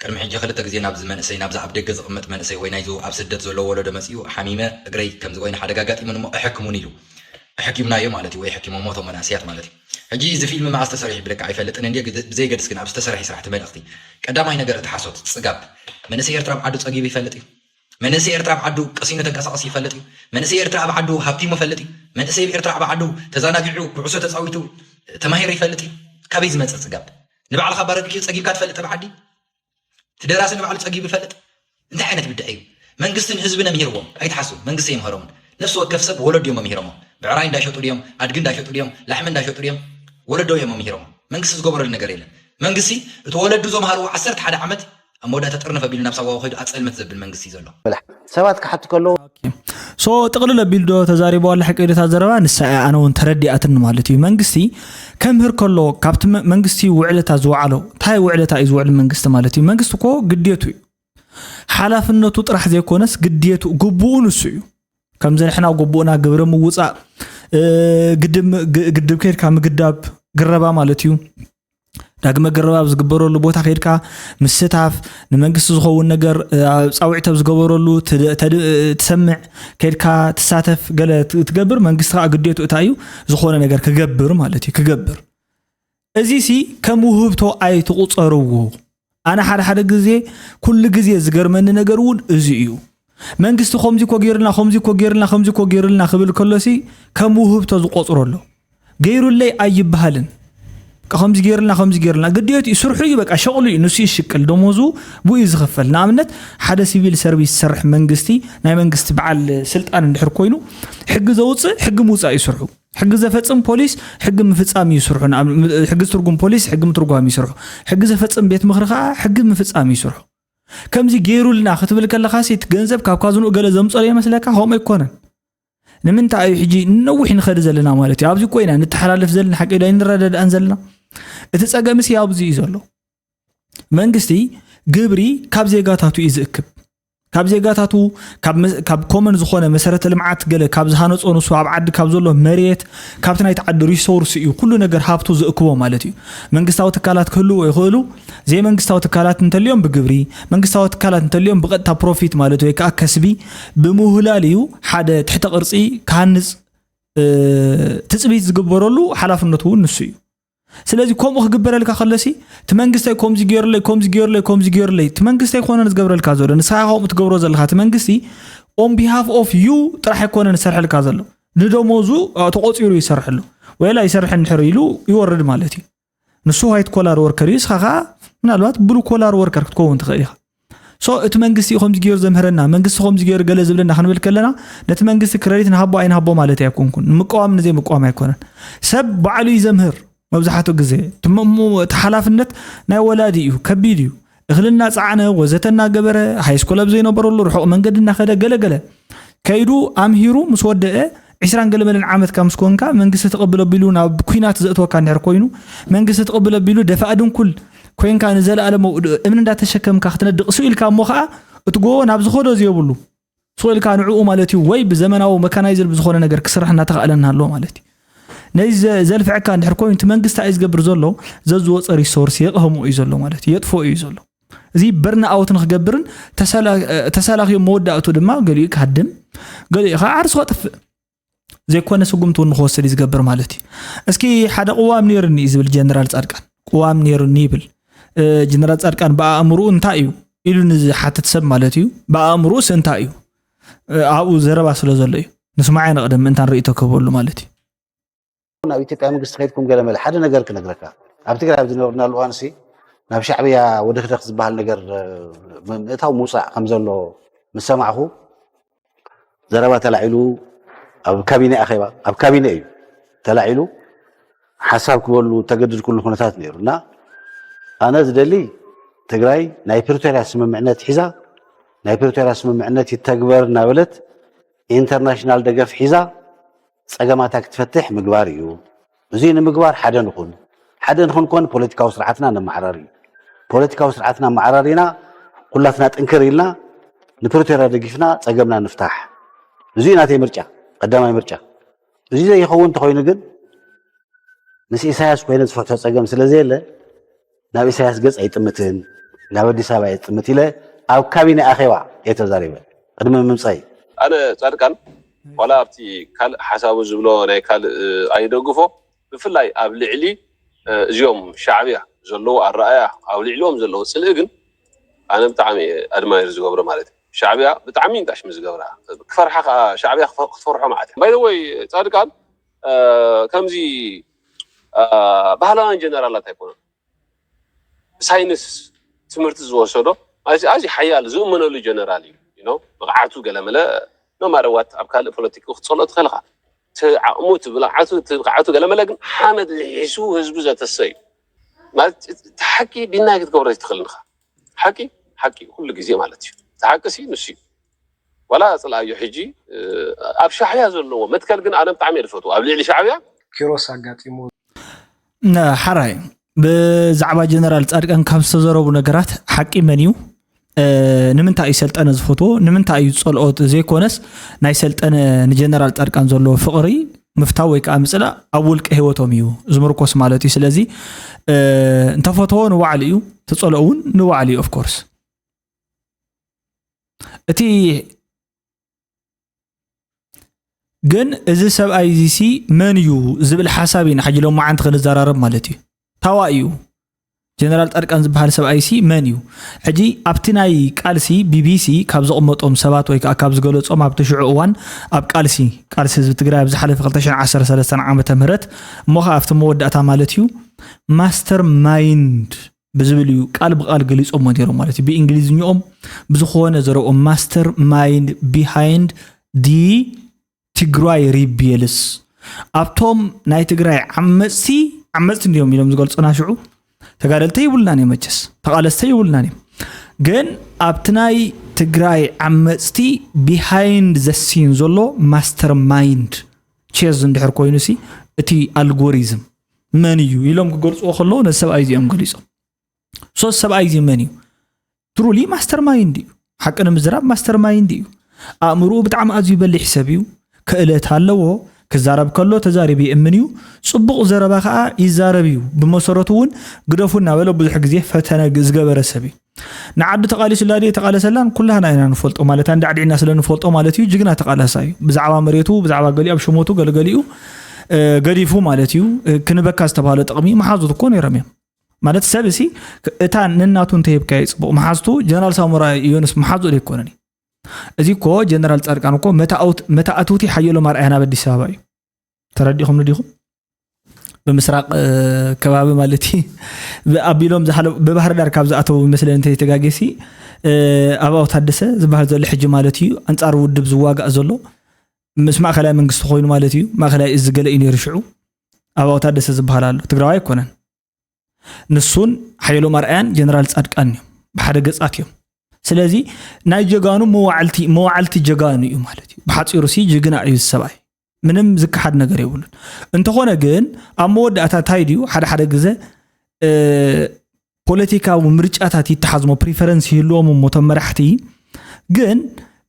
ቅድሚ ሕጂ ክልተ ግዜ ናብዚ መንእሰይ፣ ናብዚ ኣብ ደገ ዝቕመጥ መንእሰይ ወይ ናይዚ ኣብ ስደት ዘሎ ወለዶ መጺኡ ሓሚመ እግረይ ከምዚ ኮይኑ ሓደጋ ኣጋጢሙኒ እሞ እሕክሙኒ ኢሉ። እሕኪምናዮ ማለት እዩ ወይ ሕኪሞሞ እቶም መናእሰያት ማለት እዩ። ሕጂ እዚ ፊልም መዓስ ተሰሪሑ ብለካ ኣይፈልጥን እንድየ፣ ግደ-፣ ብዘይገድስ ግን ኣብ ዝተሰርሐ ስራሕ እቲ መልእኽቲ ቀዳማይ ነገር እቲ ሓሶት፣ ጽጋብ። መንእሰይ ኤርትራ ኣብ ዓዱ ጸጊቡ ይፈልጥ እዩ። መንእሰይ ኤርትራ ኣብ ዓዱ ቀሲኑ ተንቀሳቐሲ ይፈልጥ እዩ። መንእሰይ ኤርትራ ኣብ ዓዱ ሃብቲሙ ይፈልጥ እዩ። መንእሰይ ኤርትራ ኣብ ዓዱ ተዛናጊዑ ኩዕሶ ተጻዊቱ ተማሂሩ ይፈልጥ እዩ። ካበይ ዝመጸ ጽጋብ? ንባዕልኻ ባረኪ ጸጊብካ ትፈልጥ ኣብ ዓዲ? እቲ ደራሲ ንባዕሉ ጸጊቡ ይፈልጥ? እንታይ ዓይነት ብድዐ እዩ? መንግስትን ህዝብን ኣምሂርዎም። ኣይትሓስቡ፣ መንግስቲ ኣይምሃሮምን። ነፍሲ ወከፍ ሰብ ወለዱ እዮም ኣምሂሮሞ። ብዕራይ እንዳሸጡ ድዮም፣ ኣድጊ እንዳሸጡ ድዮም፣ ላሕሚ እንዳሸጡ ድዮም፣ ወለዶ እዮም ኣምሂሮሞ። መንግስቲ ዝገበረሉ ነገር የለን። መንግስቲ እቲ ወለዱ ዘምሃርዎ ዓሰርተ ሓደ ዓመት ኣብ መወዳእታ ጥርንፍ ኣቢሉ ናብ ሳዋ ከይዱ ኣጸልመት ዘብል መንግስቲ እዩ ዘሎ። ሰባት ክሓቱ ከለዉ ሶ ጥቕልል ኣቢሉ ዶ ተዛሪቦ ኣላ ሓቂ ዶ እታ ዘረባ? ንሳ እያ ኣነ እውን ተረዲኣትኒ ማለት እዩ። መንግስቲ ከምህር ከሎ ካብቲ መ-፣ መንግስቲ ውዕለታ ዝወዓሎ፣ እንታይ ውዕለታ እዩ ዝውዕል መንግስቲ ማለት እዩ? መንግስቲ እኮ ግዴቱ እዩ። ሓላፍነቱ ጥራሕ ዘይኮነስ ግዴቱ፣ ግቡኡ ንሱ እዩ። ከምዚ ንሕና ግቡእና ግብሪ ምውፃእ፣ እ፣ ግድብ ም-፣ ግ-፣ ግድብ ከይድካ ምግዳብ ግረባ ማለት እዩ። ዳግመ ግረባብ ዝግበረሉ ቦታ ከይድካ ምስታፍ፣ ንመንግስቲ ዝኸውን ነገር፣ እ፣ ኣብ ጻውዒት ኣብ ዝገበረሉ ትድ-፣ ተድ-፣ ትሰምዕ፣ ከይድካ ትሳተፍ፣ ገለ ት-፣ ትገብር፣ መንግስቲ ከኣ ግዴቱ እንታይ እዩ? ዝኾነ ነገር ክገብር ማለት እዩ፣ ክገብር። እዚሲ ከም ውህብቶ ኣይትቑጸርዎ። ኣነ ሓደ ሓደ ግዜ፣ ኩሉ ግዜ ዝገርመኒ ነገር እውን እዚ እዩ። መንግስቲ ከምዚ እኮ ገይሩልና፣ ከምዚ እኮ ገይሩልና፣ ከምዚ እኮ ገይሩልና ክብል ከሎሲ ከም ውህብቶ ዝቆጽሮ ኣሎ። ገይሩለይ ኣይበሃልን። በቃ ከምዚ ገይሩልና፣ ከምዚ ገይሩልና። ግዴቱ እዩ፣ ስርሑ እዩ፣ በቃ ሸቕሉ እዩ፣ ንሱ ይሽቅል፣ ደሞዙ ብኡ እዩ ዝኽፈል። ንኣብነት ሓደ ሲቪል ሰርቪስ ዝሰርሕ መንግስቲ፣ ናይ መንግስቲ በዓል ስልጣን እንድሕር ኮይኑ፣ ሕጊ ዘውፅእ፣ ሕጊ ምውፃእ እዩ ስርሑ። ሕጊ ዘፈጽም ፖሊስ፣ ሕጊ ምፍጻም እዩ ስርሑ። ንኣብነት፣ ሕጊ ዝትርጉም ፖሊስ፣ ሕጊ ምትርጓም እዩ ስርሑ። ሕጊ ዘፈጽም ቤት ምኽሪ ከኣ፣ ሕጊ ምፍጻም እዩ ስርሑ። ከምዚ ገይሩልና ክትብል ከለኻሲ፣ እቲ ገንዘብ ካብ ካዝንኡ ገለ ዘምጸሉ ይመስለካ? ከምኡ ኣይኮነን። ንምንታይ እዩ ሕጂ ነዊሕ ንኸዲ ዘለና ማለት እዩ? ኣብዚ እኮ ኢና ንተሓላልፍ ዘለና፣ ሓቂ ዶ ኣይንረዳዳእን ዘለና? እቲ ጸገምሲ ኣብዚ እዩ ዘሎ። መንግስቲ ግብሪ ካብ ዜጋታቱ እዩ ዝእክብ። ካብ ዜጋታቱ፣ ካብ መ-፣ ካብ ኮመን ዝኾነ መሰረተ ልምዓት ገለ ካብ ዝሃነጾ ንሱ ኣብ ዓዲ ካብ ዘሎ መሬት፣ ካብቲ ናይቲ ዓዲ ሪሶርስ እዩ ኩሉ ነገር ሃብቱ ዝእክቦ ማለት እዩ። መንግስታዊ ትካላት ክህልዎ ይኽእሉ፣ ዘይመንግስታዊ ትካላት እንተልዮም ብግብሪ፣ መንግስታዊ ትካላት እንተልዮም ብቐጥታ ፕሮፊት ማለት ወይ ከዓ ከስቢ ብምውህላል እዩ ሓደ ትሕተ ቅርጺ ክሃንጽ፣ እ፣ ትጽቢት ዝግበረሉ ሓላፍነቱ እውን ንሱ እዩ። ስለዚ ከምኡ ክግበረልካ ከለሲ፣ እቲ መንግስተይ ከምዚ ገይሩለይ፣ ከምዚ ገይሩለይ፣ ከምዚ ገይሩለይ፣ እቲ መንግስተይ ኮነ ዝገብረልካ ዘሎ፣ ንስኻ ከምኡ ትገብሮ ዘለኻ፣ እቲ መንግስቲ on behalf of you ጥራሕ ኣይኮነን ዝሰርሐልካ ዘሎ። ንደሞዙ፣ እ፣ ተቆጺሩ ይሰርሐሉ። ወላ ይሰርሕ እንድሕር ኢሉ ይወርድ ማለት እዩ። ንሱ ዋይት ኮላር ወርከር እዩ፣ ንስኻ ኸዓ ምናልባት ብሉ ኮላር ወርከር ክትከውን ትኽእል ኢኻ። So እቲ መንግስቲ እዩ ከምዚ ገይሩ ዘምህረና፣ መንግስቲ ከምዚ ገይሩ ገለ ዝብለና ክንብል ከለና፣ ነቲ መንግስቲ ክረዲት ንሃቦ ኣይንሃቦ ማለት ኣይኮንኩን። ንምቅዋም ንዘይ ምቅዋም ኣይኮነን። ሰብ ባዕሉ እዩ ዘምህር። መብዛሕትኡ ግዜ እቲ ሞ- ሞ- እቲ ሓላፍነት ናይ ወላዲ እዩ፣ ከቢድ እዩ። እኽሊ እናፀዓነ፣ ወዘተ እናገበረ፣ ሃይስኩል ኣብ ዘይነበረሉ ርሑቕ መንገዲ እናኸደ፣ ገለገለ ከይዱ ኣምሂሩ ምስ ወደአ፣ ዒስራን ገለመለን ዓመትካ ምስ ኮንካ፣ መንግስቲ ትቕብል ኣቢሉ ናብ ኲናት ዘእትወካ እንድሕር ኮይኑ፣ መንግስቲ ትቕብል ኣቢሉ ደፋእ ድንኩል ኮንካ፣ ንዘለኣለም እምኒ እንዳተሸከምካ ክትነድቕ ስኢልካ፣ እሞ ከዓ እቲ ጎቦ ናብ ዝኸዶ ዘየብሉ ስቕ ኢልካ ንዕኡ ማለት እዩ፣ ወይ ብዘመናዊ መካናይዝድ ብዝኾነ ነገር ክስራሕ እናተኻእለና ኣሎ ማለት እዩ። ነዚ ዘ- ዘልፍዐካ እንድሕር ኮይኑ፣ እቲ መንግስቲ እዩ ዝገብር ዘሎ፣ ዘዝወፀ ሪሶርስ የቕህሞ እዩ ዘሎ ማለት እዩ፣ የጥፍኦ እዩ ዘሎ። እዚ በርንኣውት ንክገብርን ተሰላ- ተሰላኽዮ መወዳእቱ ድማ ገሊኡ ክሃድም፣ ገሊኡ ከዓ ዓርሱ ከጥፍእ፣ ዘይኮነ ስጉምቲ እውን ንክወስድ እዩ ዝገብር ማለት እዩ። እስኪ ሓደ ቅዋም ነይሩኒ እዩ ዝብል ጀነራል ፃድቃን፣ ቅዋም ነይሩኒ ይብል። እ፣ ጀነራል ፃድቃን ብኣእምርኡ እንታይ እዩ ኢሉ ንዝሓትት ሰብ ማለት እዩ፣ ብኣእምርኡስ እንታይ እዩ? እ፣ ኣብኡ ዘረባ ስለ ዘሎ እዩ። ንስማዕ ንቕደም ምእንታን ርእይቶ ክህበሉ ማለት እዩ። ናብ ኢትዮጵያ መንግስቲ ከይድኩም ገለ መለ ሓደ ነገር ክነግረካ። ኣብ ትግራይ ኣብ ዝነበርናሉ እዋንሲ ናብ ሻዕብያ ወደኽደኽ ዝበሃል ነገር እ፣ ምእታው ምውፃእ ከም ዘሎ ምስ ሰማዕኹ ዘረባ ተላዒሉ ኣብ ካቢነ ኣኼባ ኣብ ካቢነ እዩ ተላዒሉ ሓሳብ ክበሉ ተገድድኩሉ ኩነታት ነይሩ እና ኣነ ዝደሊ ትግራይ ናይ ፕሪቶርያ ስምምዕነት ሒዛ ናይ ፕሪቶርያ ስምምዕነት ይተግበር እናበለት ኢንተርናሽናል ደገፍ ሒዛ ፀገማታ ክትፈትሕ ምግባር እዩ። እዚ ንምግባር ሓደ ንኹን። ሓደ ንኹን ኮን ፖለቲካዊ ስርዓትና ነመዓራሪ እዩ። ፖለቲካዊ ስርዓትና መዓራሪና ኩላትና ጥንክር ኢልና ንፕሪቶርያ ደጊፍና ፀገምና ንፍታሕ። እዚ ናተይ ምርጫ፣ ቀዳማይ ምርጫ። እዚ ዘይኸውን እንተኾይኑ ግን ምስ ኢሳያስ ኮይነ ዝፈትሖ ፀገም ስለ ዘየለ ናብ ኢሳያስ ገፅ ኣይጥምትን፣ ናብ ኣዲስ ኣበባ እየ ዝጥምት ኢለ ኣብ ካቢነ ኣኼባ እየ ተዛሪበ ቅድሚ ምምፀይ። ኣነ ፃድቃን ዋላ ኣብቲ ካልእ ሓሳቡ ዝብሎ ናይ ካልእ ኣይደግፎ፣ ብፍላይ ኣብ ልዕሊ እዚኦም ሻዕብያ ዘለዎ ኣረኣያ፣ ኣብ ልዕሊኦም ዘለዎ ፅልኢ ግን ኣነ ብጣዕሚ ኣድማየር ዝገብሮ ማለት እዩ። ሻዕብያ ብጣዕሚ እንጣሽሚ ዝገብራ ክፈርሓ ከዓ ሻዕብያ ክትፈርሖ ማለት እዩ። ባይዘወይ ፃድቃን ከምዚ ባህላውያን ጀነራላት ኣይኮነን። ብሳይንስ ትምህርቲ ዝወሰዶ ኣዝዩ ሓያል ዝእመነሉ ጀነራል እዩ። ብቕዓቱ ገለመለ ኖማረዋት ኣብ ካልእ ፖለቲክ ክትፀልኦ ትኽእል ኢኻ። እቲ ዓቕሙ እቲ ብልዓቱ እቲ ብቕዓቱ ገለመለ ግን ሓመድ ልሒሱ ህዝቢ ዘተሰ እዩ። ማለት እቲ ሓቂ ዲናይ ክትገብሮ ኣይትኽእልን ኢኻ። ሓቂ ሓቂ ኩሉ ግዜ ማለት እዩ። እቲ ሓቂ ሲ ንሱ እዩ። ዋላ ፅልኣዮ ሕጂ ኣብ ሻዕብያ ዘለዎ መትከል ግን ኣነ ብጣዕሚ እየ ዝፈትዎ ኣብ ልዕሊ ሻዕብያ። ኪሮስ ኣጋጢሙ ሓራይ ብዛዕባ ጀነራል ፃድቃን ካብ ዝተዘረቡ ነገራት ሓቂ መን እዩ? ንምንታይ እዩ ሰልጠነ ዝፈትዎ? ንምንታይ እዩ ዝፀልኦ ዘይኮነስ ናይ ሰልጠነ ንጀነራል ፃድቃን ዘለዎ ፍቕሪ ምፍታው ወይ ከዓ ምፅላእ ኣብ ውልቀ ህይወቶም እዩ ዝምርኮስ ማለት እዩ። ስለዚ እንተፈትዎ ንባዕሉ እዩ፣ ተፀልኦ እውን ንባዕሉ እዩ። ኦፍኮርስ እቲ ግን እዚ ሰብኣይ እዚ ሲ መን እዩ ዝብል ሓሳብ ኢና ሕጂ ሎማዓንቲ ክንዘራረብ ማለት እዩ። ታዋ እዩ ጀነራል ፃድቃን ዝበሃል ሰብኣይ ሲ መን እዩ? ሕጂ ኣብቲ ናይ ቃልሲ ቢቢሲ ካብ ዘቕመጦም ሰባት ወይ ከዓ ካብ ዝገለፆም ኣብቲ ሽዑ እዋን ኣብ ቃልሲ ቃልሲ ህዝቢ ትግራይ ኣብ ዝሓለፈ ክልተ ሽሕን ዓሰርተ ሰለስተን ዓመተ ምህረት እሞ ከዓ ኣብቲ መወዳእታ ማለት እዩ ማስተር ማይንድ ብዝብል እዩ ቃል ብቃል ገሊፆሞ ነይሮም ማለት እዩ። ብእንግሊዝኛኦም ብዝኾነ ዘረብኦም ማስተር ማይንድ ቢሃይንድ ዲ ትግራይ ሪቤልስ ኣብቶም ናይ ትግራይ ዓመፅቲ ዓመፅቲ እንዲዮም ኢሎም ዝገልፁና ሽዑ ተጋደልተ ይብሉናን እዮም መቸስ ተቃለስተ ይብሉናን እዮም። ግን ኣብቲ ናይ ትግራይ ዓመፅቲ ቢሃይንድ ዘሲን ዘሎ ማስተር ማይንድ ቼዝ እንድሕር ኮይኑ ሲ እቲ ኣልጎሪዝም መን እዩ ኢሎም ክገልፅዎ ከለዉ ነዚ ሰብኣይ እዚኦም ገሊፆም። ሶ ሰብኣይ እዚ መን እዩ? ትሩሊ ማስተር ማይንድ እዩ። ሓቂ ንምዝራብ ማስተር ማይንድ እዩ። ኣእምርኡ ብጣዕሚ ኣዝዩ በሊሕ ሰብ እዩ። ክእለት ኣለዎ። ክዛረብ ከሎ ተዛሪቡ ይእምን እዩ። ፅቡቕ ዘረባ ከዓ ይዛረብ እዩ። ብመሰረቱ እውን ግደፉ እናበለ ብዙሕ ግዜ ፈተነ ዝገበረ ሰብ እዩ። ንዓዱ ተቃሊሱላ ድየ ተቃለሰላን ኩላህና ኢና ንፈልጦ ማለት ኣንዳዕዲዕና ስለ ንፈልጦ ማለት እዩ። ጅግና ተቃላሳይ እዩ። ብዛዕባ መሬቱ ብዛዕባ ገሊኡ ኣብ ሽሞቱ ገለገሊኡ ገዲፉ ማለት እዩ። ክንበካ ዝተባህለ ጥቕሚ መሓዙት እኮ ነይሮም እዮም። ማለት ሰብ እሲ እታ ነናቱ እንተሂብካዮ ፅቡቕ መሓዝቱ ጀነራል ሳሞራ ዮኑስ መሓዝኡ ዘይኮነን እዩ። እዚ እኮ ጀነራል ፃድቃን እኮ መታእትውቲ ሓየሎም ኣርኣያ ናብ ኣዲስ ኣበባ እዩ። ተረዲኹም ንዲኹም? ብምስራቕ ከባቢ ማለት እዩ። ኣቢሎም ብባህር ዳር ካብ ዝኣተው ይመስለኒ እንተይተጋጌሲ፣ ኣባው ታደሰ ዝበሃል ዘሎ ሕጂ ማለት እዩ፣ ኣንፃር ውድብ ዝዋጋእ ዘሎ ምስ ማእኸላይ መንግስቲ ኮይኑ ማለት እዩ። ማእኸላይ እዚ ገለ እዩ ነይሩ ሽዑ። ኣባው ታደሰ ዝበሃል ኣሎ፣ ትግራዋይ ኣይኮነን። ንሱን ሓየሎም ኣርኣያን ጀነራል ፃድቃን እዮም፣ ብሓደ ገፃት እዮም። ስለዚ ናይ ጀጋኑ መዋዕልቲ መዋዕልቲ ጀጋኑ እዩ ማለት እዩ። ብሓፂሩ ሲ ጅግና እዩ ሰብኣይ፣ ምንም ዝከሓድ ነገር የብሉን። እንተኾነ ግን ኣብ መወዳእታ እንታይ ድዩ፣ ሓደ ሓደ ግዜ ፖለቲካዊ ምርጫታት ይተሓዝሞ፣ ፕሪፈረንስ ይህልዎም እሞ እቶም መራሕቲ ግን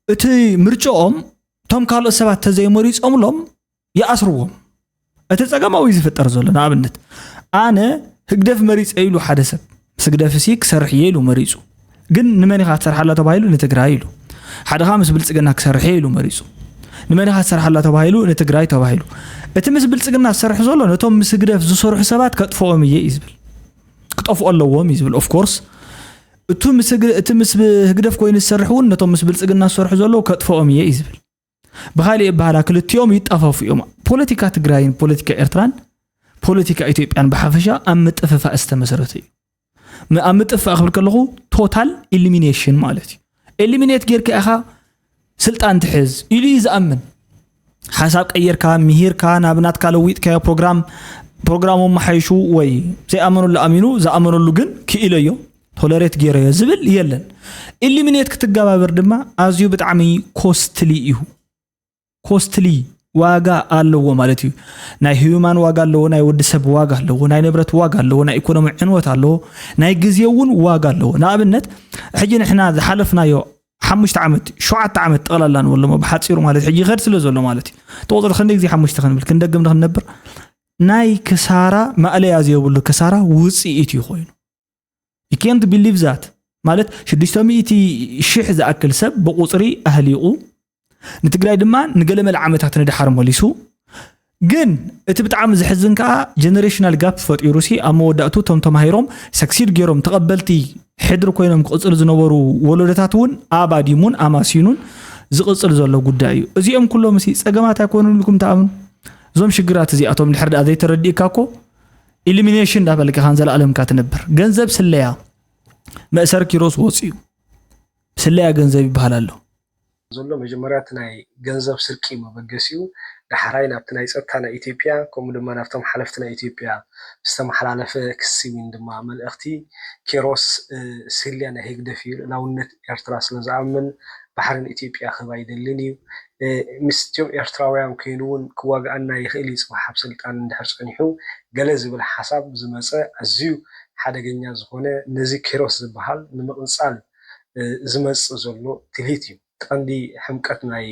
እቲ ምርጫኦም እቶም ካልኦት ሰባት ተዘይመሪፆምሎም ይኣስርዎም። እቲ ፀገም ኣብኡ ዝፍጠር ዘሎ። ንኣብነት ኣነ ህግደፍ መሪፀ ኢሉ ሓደ ሰብ፣ ምስ ህግደፍ ሲ ክሰርሕ እየ ኢሉ መሪፁ። ግን ንመን ኢኻ ትሰርሓላ ተባሂሉ? ንትግራይ ኢሉ። ሓደ ኻ ምስ ብልፅግና ክሰርሕ እየ ኢሉ መሪፁ። ንመን ኢኻ ትሰርሓላ ተባሂሉ? ንትግራይ ተባሂሉ። እቲ ምስ ብልፅግና ዝሰርሕ ዘሎ ነቶም ምስ ህግደፍ ዝሰርሑ ሰባት ከጥፍኦም እየ እዩ ዝብል። ክጠፍኦ ኣለዎም እዩ ዝብል። ኦፍኮርስ እቲ ምስ ህግደፍ ኮይኑ ዝሰርሕ እውን ነቶም ምስ ብልፅግና ዝሰርሑ ዘለዉ ከጥፍኦም እየ እዩ ዝብል። ብካሊእ ኣበሃህላ ክልቲኦም ይጣፋፉ እዮም። ፖለቲካ ትግራይን ፖለቲካ ኤርትራን ፖለቲካ ኢትዮጵያን ብሓፈሻ ኣብ ምጥፍፋእ ዝተመሰረተ እዩ። ኣብ ምጥፍፋእ ክብል ከለኹ ቶታል ኢሊሚኔሽን ማለት እዩ። ኤሊሚኔት ጌርካ ኢኻ ስልጣን ትሕዝ ኢሉ እዩ ዝኣምን። ሓሳብ ቀይርካ፣ ምሂርካ፣ ናብ ናትካ ለዊጥካዮ ፕሮግራም ፕሮግራሙ መሓይሹ ወይ ዘይኣመነሉ ኣሚኑ ዝኣመነሉ ግን ክኢለዮ ቶለሬት ገይረዮ ዝብል የለን። ኢሊሚኔት ክትገባበር ድማ ኣዝዩ ብጣዕሚ ኮስትሊ እዩ። ኮስትሊ ዋጋ ኣለዎ ማለት እዩ። ናይ ሂዩማን ዋጋ ኣለዎ፣ ናይ ወዲ ሰብ ዋጋ ኣለዎ፣ ናይ ንብረት ዋጋ ኣለዎ፣ ናይ ኢኮኖሚ ዕንወት ኣለዎ፣ ናይ ግዜ እውን ዋጋ ኣለዎ። ንኣብነት ሕጂ ንሕና ዝሓለፍናዮ ሓሙሽተ ዓመት ሸውዓተ ዓመት ጠቕላላ ንበሎሞ ብሓፂሩ ማለት ሕጂ ይኸድ ስለ ዘሎ ማለት እዩ። ተቆፅሪ ክንደ ግዜ ሓሙሽተ ክንብል ክንደግም ንክንነብር ናይ ክሳራ ማእለያ ዘይብሉ ክሳራ ውፅኢት እዩ ኮይኑ። You can't believe that ማለት ሽዱሽተ ሚእቲ ሺሕ ዝኣክል ሰብ ብቁፅሪ ኣህሊቑ ንትግራይ ድማ ንገለመለ ዓመታት ንድሓር መሊሱ። ግን እቲ ብጣዕሚ ዝሕዝን ከዓ ጀነሬሽናል ጋፕ ፈጢሩ ሲ ኣብ መወዳእቱ እቶም ተማሂሮም ሰክሲድ ገይሮም ተቐበልቲ ሕድሪ ኮይኖም ክቕፅሉ ዝነበሩ ወለዶታት እውን ኣባዲሙን ኣማሲኑን ዝቕፅል ዘሎ ጉዳይ እዩ። እዚኦም ኩሎም ሲ ፀገማት ኣይኮኑን ኢልኩም ትኣምኑ? እዞም ሽግራት እዚኣቶም ድሕር ደኣ ዘይተረዲእካ እኮ ኢሊሚኔሽን እንዳበልካ ካን ዘለኣለም እካ ትነብር። ገንዘብ ስለያ መእሰር ኪሮስ ወፂኡ ስለያ ገንዘብ ይበሃል ኣሎ። ዘሎ መጀመርያ እቲ ናይ ገንዘብ ስርቂ መበገሲኡ፣ ዳሕራይ ናብቲ ናይ ጸጥታ ናይ ኢትዮጵያ ከምኡ ድማ ናብቶም ሓለፍቲ ናይ ኢትዮጵያ ዝተመሓላለፈ ክሲ ዊን ድማ መልእኽቲ ኪሮስ ስልያ ናይ ህግደፍ እዩ፣ ልእላውነት ኤርትራ ስለ ዝኣምን ባሕርን ኢትዮጵያ ክህብ ኣይደልን እዩ። ምስቲኦም ኤርትራውያን ኮይኑ እውን ክዋግኣና ይኽእል እዩ፣ ጽባሕ ኣብ ስልጣን እንድሕር ጸኒሑ ገለ ዝብል ሓሳብ ዝመጸ ኣዝዩ ሓደገኛ ዝኾነ ነዚ ኪሮስ ዝበሃል ንምቕንጻል ዝመጽእ ዘሎ ትልሂት እዩ። ቀንዲ ሕምቀት ናይ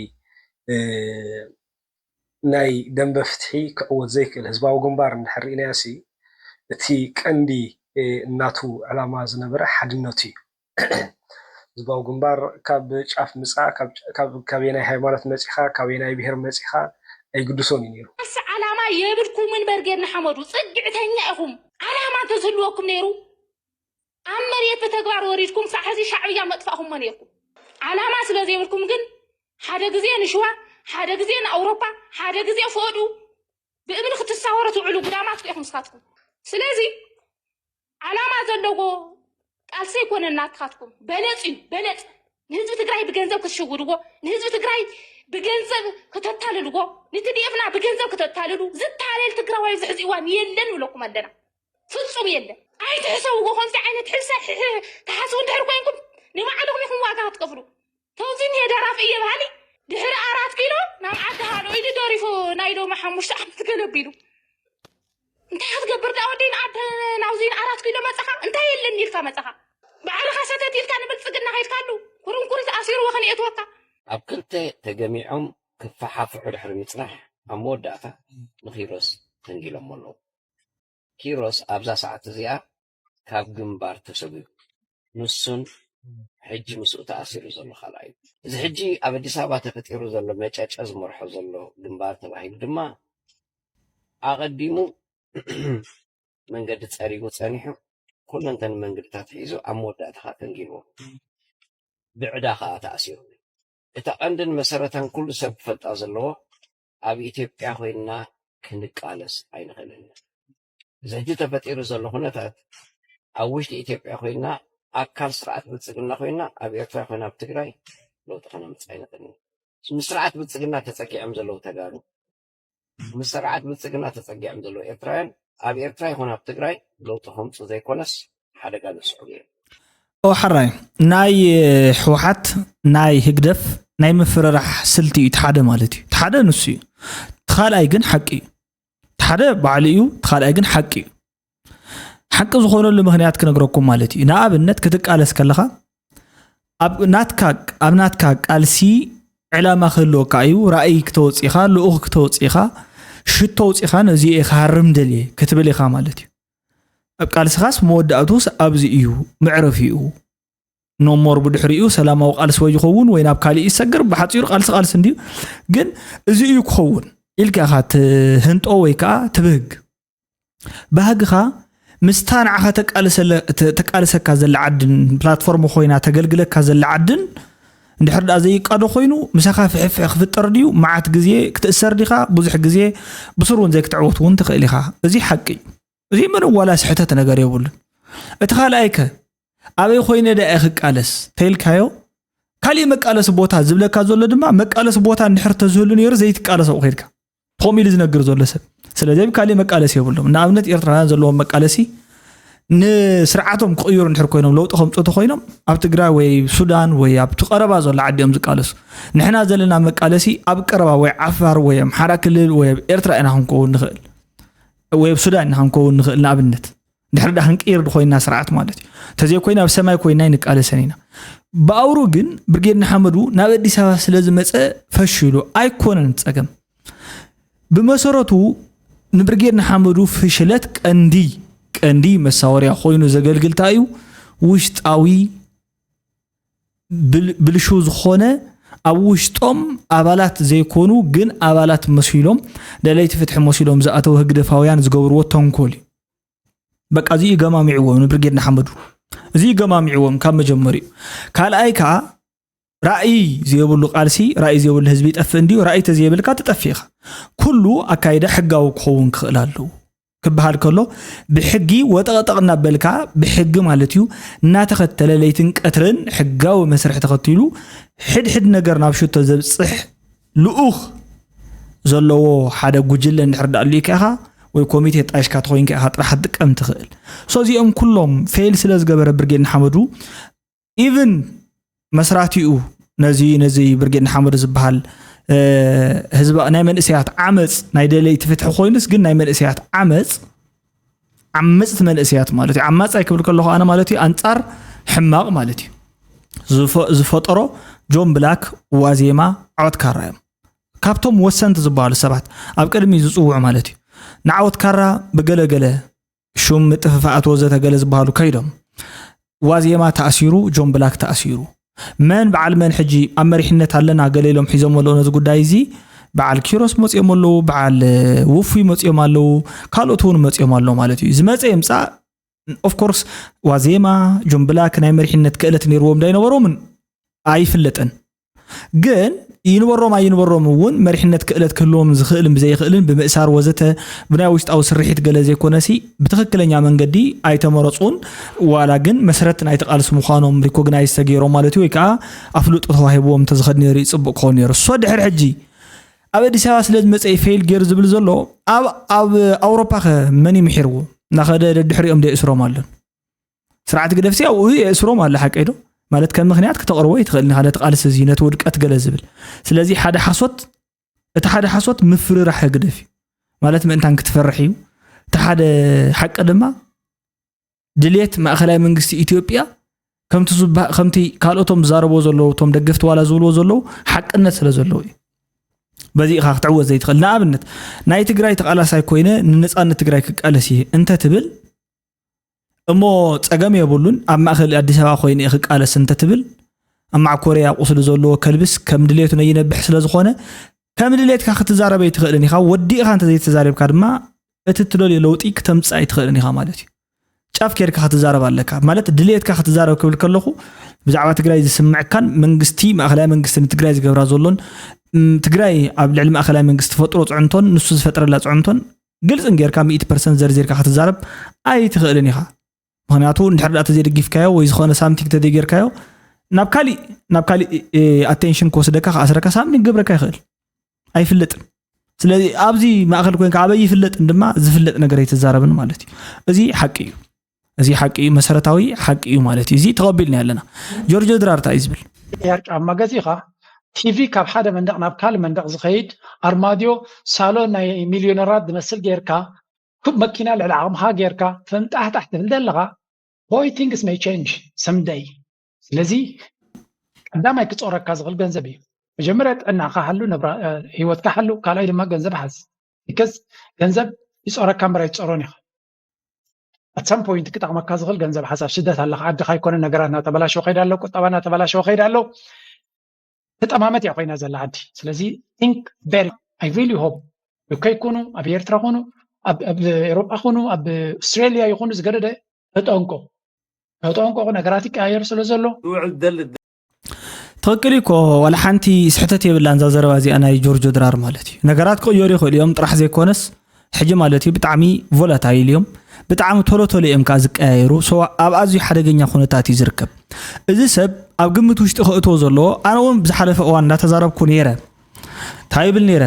ናይ ደንበ ፍትሒ ክዕወት ዘይክእል ህዝባዊ ግንባር እንድሕር ርኢናዮ ሲ እቲ ቀንዲ እናቱ ዕላማ ዝነበረ ሓድነቱ እዩ። ህዝባዊ ግንባር ካብ ጫፍ ምፃ ካበየናይ ሃይማኖት መፂኻ ካበየናይ ብሄር መፂኻ ኣይግድሶን እዩ ነይሩ። ቃልሲ ዓላማ የብልኩምን በርጌድ ንሓመዱ ፅግዕተኛ ኢኹም። ዓላማ እንተዝህልወኩም ነይሩ ኣብ መሬት ብተግባር ወሪድኩም ክሳዕ ሕዚ ሻዕብያ መጥፋእኹሞ ነይርኩም። ዓላማ ስለ ዘይብልኩም ግን ሓደ ግዜ ንሽዋ፣ ሓደ ግዜ ንኣውሮፓ፣ ሓደ ግዜ ፈዱ ብእምኒ ክትሳወሩ ትውዕሉ ጉዳማት ኢኹም ንስኻትኩም። ስለዚ ዓላማ ዘለዎ ቃልሲ ኣይኮነን ናትካትኩም። በለፅ እዩ በለፅ። ንህዝቢ ትግራይ ብገንዘብ ክትሽውድዎ፣ ንህዝቢ ትግራይ ብገንዘብ ክተታልልዎ፣ ንትዲኤፍና ብገንዘብ ክተታልሉ ዝታለል ትግራዋይ ኣብዚ ሕዚ እዋን የለን ንብለኩም ኣለና። ፍፁም የለን። ኣይትሕሰብዎ። ከምዚ ዓይነት ሕልሰ ትሓስቡ እንድሕር ኮይንኩም ንባዕልኹም ኢኹም ዋጋ ክትከፍሉ። ተውዚ እኒሀ ደራፊ እየ በሃሊ ድሕሪ ኣራት ኪሎ ናብ ዓዲ ሃሎ ኢሉ ደሪፉ ናይ ሎሚ ሓሙሽተ ዓመት ገለቢሉ። እንታይ ክትገብር ዳ ወደይ ንዓዲ ናብዚ ንኣራት ኪሎ መፀኻ እንታይ የለን ኢልካ መፀኻ። ባዕልኻ ሰተት ኢልካ ንብልፅግና ከይድካሉ ኩርንኩሪት ኣሲርዎ ከነእትወካ። ኣብ ክልተ ተገሚዖም ክፈሓፍሑ ድሕሪ ምፅናሕ ኣብ መወዳእታ ንኪሮስ ተንጊሎሞ ኣለዉ። ኪሮስ ኣብዛ ሰዓት እዚኣ ካብ ግንባር ተሰጒጉ። ንሱን ሕጂ ምስኡ ተኣሲሩ ዘሎ ካልኣዩ። እዚ ሕጂ ኣብ ኣዲስ ኣበባ ተፈጢሩ ዘሎ መጨጨ ዝመርሖ ዘሎ ግንባር ተባሂሉ ድማ ኣቐዲሙ መንገዲ ጸሪጉ ጸኒሑ ኩለንተን መንገድታት ሒዙ ኣብ መወዳእታ ከዓ ተንጊልዎ። ብዕዳ ከዓ ተኣሲሩ። እታ ቀንድን መሰረታን ኩሉ ሰብ ክፈልጣ ዘለዎ ኣብ ኢትዮጵያ ኮይንና ክንቃለስ ኣይንኽእልን ኢና። እዚ ሕጂ ተፈጢሩ ዘሎ ኩነታት ኣብ ውሽጢ ኢትዮጵያ ኮይና ኣካል ስርዓት ብልፅግና ኮይና ኣብ ኤርትራ ኮይና ኣብ ትግራይ ለውጢ ከነምፅእ ኣይንኽእልን። ምስ ስርዓት ብልፅግና ተፀጊዖም ዘለዉ ተጋሩ፣ ምስ ስርዓት ብልፅግና ተፀጊዖም ዘለዉ ኤርትራውያን ኣብ ኤርትራ ይኹን ኣብ ትግራይ ለውጢ ከምፁ ዘይኮነስ ሓደጋ ዘስዕቡ እዮም። ኦ ሓራይ ናይ ህወሓት ናይ ህግደፍ ናይ ምፍርራሕ ስልቲ እዩ። ሓደ ማለት እዩ ሓደ ንሱ እዩ። ተኻልኣይ ግን ሓቂ እዩ። ሓደ ባዕሉ እዩ። ተኻልኣይ ግን ሓቂ እዩ። ሓቂ ዝኾነሉ ምኽንያት ክነግረኩም ማለት እዩ። ንኣብነት ክትቃለስ ከለኻ ኣብ ናትካ ኣብ ናትካ ቃልሲ ዕላማ ክህልወካ እዩ። ራእይ ክተወፅኢኻ፣ ልኡኽ ክተወፅኢኻ፣ ሽቶ ውፅኢኻ ነዚ እየ ክሃርም ደልየ ክትብል ኢኻ ማለት እዩ። ኣብ ቃልስኻስ መወዳእቱስ ኣብዚ እዩ መዕረፊኡ። ኖሞር ብድሕሪኡ ሰላማዊ ቃልሲ ወይ ይኸውን ወይ ናብ ካሊእ ይሰግር። ብሓፂሩ ቃልሲ ቃልሲ እንድዩ፣ ግን እዚ እዩ ክኸውን ኢልካ ኢኻ ትህንጦ ወይ ከዓ ትብህግ። ባህግኻ ምስታ ንዓኻ ተቃልሰካ ዘላ ዓድን ፕላትፎርም ኮይና ተገልግለካ ዘላ ዓድን እንድሕር ደኣ ዘይቃዶ ኮይኑ ምሳኻ ፍሕፍሕ ክፍጠር ድዩ? መዓት ግዜ ክትእሰር ዲኻ? ብዙሕ ግዜ ብስሩ እውን ዘይክትዕወት እውን ትኽእል ኢኻ። እዚ ሓቂ እዩ። እዚ ምንም ዋላ ስሕተት ነገር የብሉን። እቲ ካልኣይከ ኣበይ ኮይነ ደኣ እየ ክቃለስ ተይልካዮ፣ ካሊእ መቃለሲ ቦታ ዝብለካ ዘሎ ድማ መቃለሲ ቦታ እንድሕር ተዝህሉ ነይሩ ዘይትቃለስ ኣብኡ ከይድካ ከምኡ ኢሉ ዝነግር ዘሎ ሰብ። ስለዚ ኣብ ካሊእ መቃለሲ የብሎም። ንኣብነት ኤርትራውያን ዘለዎም መቃለሲ ንስርዓቶም ክቕይሩ እንድሕር ኮይኖም ለውጢ ከምፁ ተኮይኖም ኣብ ትግራይ ወይ ሱዳን ወይ ኣብቲ ቀረባ ዘሎ ዓዲ እዮም ዝቃለሱ። ንሕና ዘለና መቃለሲ ኣብ ቀረባ ወይ ዓፋር ወይ ኣምሓራ ክልል ወይ ኣብ ኤርትራ ኢና ክንከውን ንኽእል ወይ ኣብ ሱዳን ኢና ክንከውን ንኽእል። ንኣብነት ድሕሪ ዳ ክንቅይር ኮይና ስርዓት ማለት እዩ። ተዘይኮይና ኣብ ሰማይ ኮይና ይንቃለሰን ኢና። ብኣውሩ ግን ብርጌድ ንሓመዱ ናብ ኣዲስ ኣበባ ስለ ዝመፀ ፈሽሉ ኣይኮነን ፀገም። ብመሰረቱ ንብርጌድ ንሓመዱ ፍሽለት ቀንዲ ቀንዲ መሳወርያ ኮይኑ ዘገልግልታ እዩ። ውሽጣዊ ብልሹ ዝኾነ ኣብ ውሽጦም ኣባላት ዘይኮኑ ግን ኣባላት መሲሎም ደለይቲ ፍትሒ መሲሎም ዝኣተው ህግደፋውያን ዝገብርዎ ተንኮል እዩ። በቃ እዚ ገማሚዕዎም ንብርጌድ ንሓመዱ እዚ ገማሚዕዎም ካብ መጀመሪኡ። ካልኣይ ከዓ ራእይ ዘይብሉ ቃልሲ ራእይ ዘይብሉ ህዝቢ ይጠፍእ እንዲዩ። ራእይ ተዘይብልካ ትጠፍእ ኢኻ። ኩሉ ኣካይዳ ሕጋዊ ክኸውን ክኽእል ኣለዎ ክበሃል ከሎ ብሕጊ ወጠቕጠቕ እናበልካ ብሕጊ ማለት እዩ እናተኸተለ ለይትን ቀትርን ሕጋዊ መስርሕ ተኸቲሉ ሕድሕድ ነገር ናብ ሽቶ ዘብፅሕ ልኡኽ ዘለዎ ሓደ ጉጅለ እንድሕር ዳኣ ኣልዩካ ኢኻ ወይ ኮሚቴ ጣይሽካ ተኾይንካ ኢኻ ጥራሕ ክትጥቀም ትኽእል። ሶ እዚኦም ኩሎም ፌል ስለ ዝገበረ ብርጌድ ንሓመዱ ኢቭን መስራቲኡ ነዚ ነዚ ብርጌድ ንሓመዱ ዝበሃል ህዝባ ናይ መንእሰያት ዓመፅ ናይ ደለይቲ ፍትሒ ኮይኑስ ግን ናይ መንእሰያት ዓመፅ ዓመፅቲ መንእሰያት ማለት እዩ። ዓማፅ ኣይክብል ከለኹ ኣነ ማለት እዩ ኣንፃር ሕማቕ ማለት እዩ ዝፈጠሮ ጆን ብላክ ዋዜማ ዓወት ካራ እዮም። ካብቶም ወሰንቲ ዝበሃሉ ሰባት ኣብ ቅድሚ ዝፅውዑ ማለት እዩ ንዓወት ካራ ብገለገለ ሹም ምጥፍፋኣት ወዘተ ገለ ዝበሃሉ ከይዶም ዋዜማ ተኣሲሩ ጆን ብላክ ተኣሲሩ መን በዓል መን ሕጂ ኣብ መሪሕነት ኣለና ገለ ኢሎም ሒዞም ኣለዉ ነዚ ጉዳይ እዚ በዓል ኪሮስ መፅኦም ኣለዉ በዓል ውፉይ መፅኦም ኣለዉ ካልኦት እውን መፅኦም ኣለዉ ማለት እዩ ዝመፀ ይምፃእ ኦፍኮርስ ዋዜማ ጆን ብላክ ናይ መሪሕነት ክእለት ነይርዎም እንዳይነበሮምን ኣይፍለጥን ግን ይንበሮም ኣይንበሮም እውን መሪሕነት ክእለት ክህልዎም ዝኽእልን ብዘይኽእልን ብምእሳር ወዘተ ብናይ ውሽጣዊ ስርሒት ገለ ዘይኮነሲ ብትኽክለኛ መንገዲ ኣይተመረፁን ዋላ ግን መስረት ናይ ተቃልሲ ምዃኖም ሪኮግናይዝ ተገይሮም ማለት እዩ ወይ ከዓ ኣፍልጦ ተዋሂብዎም እንተዝኸድ ነይሩ ይፅቡቅ ክኸውን ነይሩ እሶ ድሕር ሕጂ ኣብ ኣዲስ ኣበባ ስለ ዝመፀ ፌል ገይሩ ዝብል ዘሎ ኣብ ኣብ ኣውሮፓ ከ መን ይምሒርዎ እናኸደ ደድሕሪኦም ደይእስሮም ኣለን ስርዓት ግደፍሲ ኣብኡ የእስሮም ኣለ ሓቀይ ዶ ማለት ከም ምክንያት ክተቕርቦ ይትኽእል ንካለ ትቃልስ እዚ ነቲ ውድቀት ገለ ዝብል ስለዚ ሓደ ሓሶት እቲ ሓደ ሓሶት ምፍርራሕ ህግደፍ እዩ ማለት ምእንታን ክትፈርሕ እዩ እቲ ሓደ ሓቂ ድማ ድሌት ማእኸላይ መንግስቲ ኢትዮጵያ ከምቲ ዝበ- ከምቲ ካልኦቶም ዝዛረብዎ ዘለዉ እቶም ደገፍቲ ዋላ ዝብልዎ ዘለዉ ሓቅነት ስለ ዘለዉ እዩ በዚ ኢኻ ክትዕወት ዘይትኽእል ንኣብነት ናይ ትግራይ ተቃላሳይ ኮይነ ንነፃነት ትግራይ ክቃለስ እየ እንተትብል እሞ ፀገም የብሉን ኣብ ማእኸል ኣዲስ ኣበባ ኮይነ እየ ክቃለስ እንተትብል ኣብ ማዕኮርያ ቁስሊ ዘለዎ ከልብስ ከም ድሌቱ ነይነብሕ ስለ ዝኾነ ከም ድሌትካ ክትዛረብ ኣይትኽእልን ኢኻ ወዲእኻ እንተዘይተዛሪብካ ድማ እቲ ትደልዮ ለውጢ ክተምፅእ ኣይትኽእልን ኢኻ ማለት እዩ ጫፍ ኬድካ ክትዛረብ ኣለካ ማለት ድሌትካ ክትዛረብ ክብል ከለኹ ብዛዕባ ትግራይ ዝስምዕካን መንግስቲ ማእኸላይ መንግስቲ ንትግራይ ዝገብራ ዘሎን ትግራይ ኣብ ልዕሊ ማእኸላይ መንግስቲ ፈጥሮ ፅዕንቶን ንሱ ዝፈጥረላ ፅዕንቶን ግልፅን ጌርካ ሚእቲ ፐርሰንት ዘርዚርካ ክትዛረብ ኣይትኽእልን ኢኻ። ምክንያቱ እንድሕር ዳኣ ተዘይደጊፍካዮ ወይ ዝኾነ ሳምቲንግ ተዘይጌርካዮ ናብ ካሊእ ናብ ካሊእ ኣቴንሽን ክወስደካ ክኣስረካ ሳምቲንግ ክገብረካ ይኽእል ኣይፍለጥን። ስለዚ ኣብዚ ማእኸል ኮይንካ ኣበይ ይፍለጥን ድማ ዝፍለጥ ነገር ኣይትዛረብን ማለት እዩ። እዚ ሓቂ እዩ። እዚ ሓቂ እዩ፣ መሰረታዊ ሓቂ እዩ ማለት እዩ። እዚ ተቐቢልና ኣለና። ጆርጆ ድራር እንታይ እዩ ዝብል? ቅያር ጫማ ገዚኻ ቲቪ ካብ ሓደ መንደቕ ናብ ካልእ መንደቕ ዝኸይድ ኣርማድዮ ሳሎን ናይ ሚልዮነራት ዝመስል ጌርካ ክብ መኪና ልዕሊ ዓቕምኻ ጌርካ ፍንጣሕጣሕ ትብል ዘለኻ boy things may change someday። ስለዚ ቀዳማይ ክጾረካ ዝኽእል ገንዘብ እዩ። መጀመርያ ጥዕናኻ ሓሉ፣ ንብራ ህይወትካ ሓሉ፣ ካልኣይ ድማ ገንዘብ ሓዝ። because ገንዘብ ይጾረካ እምበር ኣይትጾሮን ኢኻ። At some point ክጠቕመካ ዝኽእል ገንዘብ ሓዝ። ኣብ ስደት ኣለኻ፣ ዓድኻ ኣይኮነ ነገራት እናተበላሸወ ከይዳ ኣሎ፣ ቁጠባ እናተበላሸወ ከይዳ ኣሎ። ተጠማመት እያ ኮይና ዘላ ዓዲ። ስለዚ think very I really hope UK ኩኑ፣ ኣብ ኤርትራ ኩኑ፣ ኣብ ኣብ ኤሮጳ ኩኑ፣ ኣብ ኣውስትራሊያ ይኹኑ ዝገደደ ተጠንቀቁ። ተጠንቀቁ፣ ነገራት ይቀያየር ስለ ዘሎ። ዝውዕል ደሊ ትኽክል እኮ። ዋላ ሓንቲ ስሕተት የብላን እዛ ዘረባ እዚኣ ናይ ጆርጆ ድራር ማለት እዩ። ነገራት ክቕየሩ ይኽእሉ እዮም ጥራሕ ዘይኮነስ ሕጂ ማለት እዩ ብጣዕሚ ቮላታይል እዮም። ብጣዕሚ ቶሎ ቶሎ እዮም ከዓ ዝቀያየሩ። So ኣብ ኣዝዩ ሓደገኛ ኩነታት እዩ ዝርከብ። እዚ ሰብ ኣብ ግምት ውሽጢ ከእትዎ ዘለዎ ኣነ እውን ብዝሓለፈ እዋን እንዳተዛረብኩ ነይረ። እንታይ ይብል ነይረ?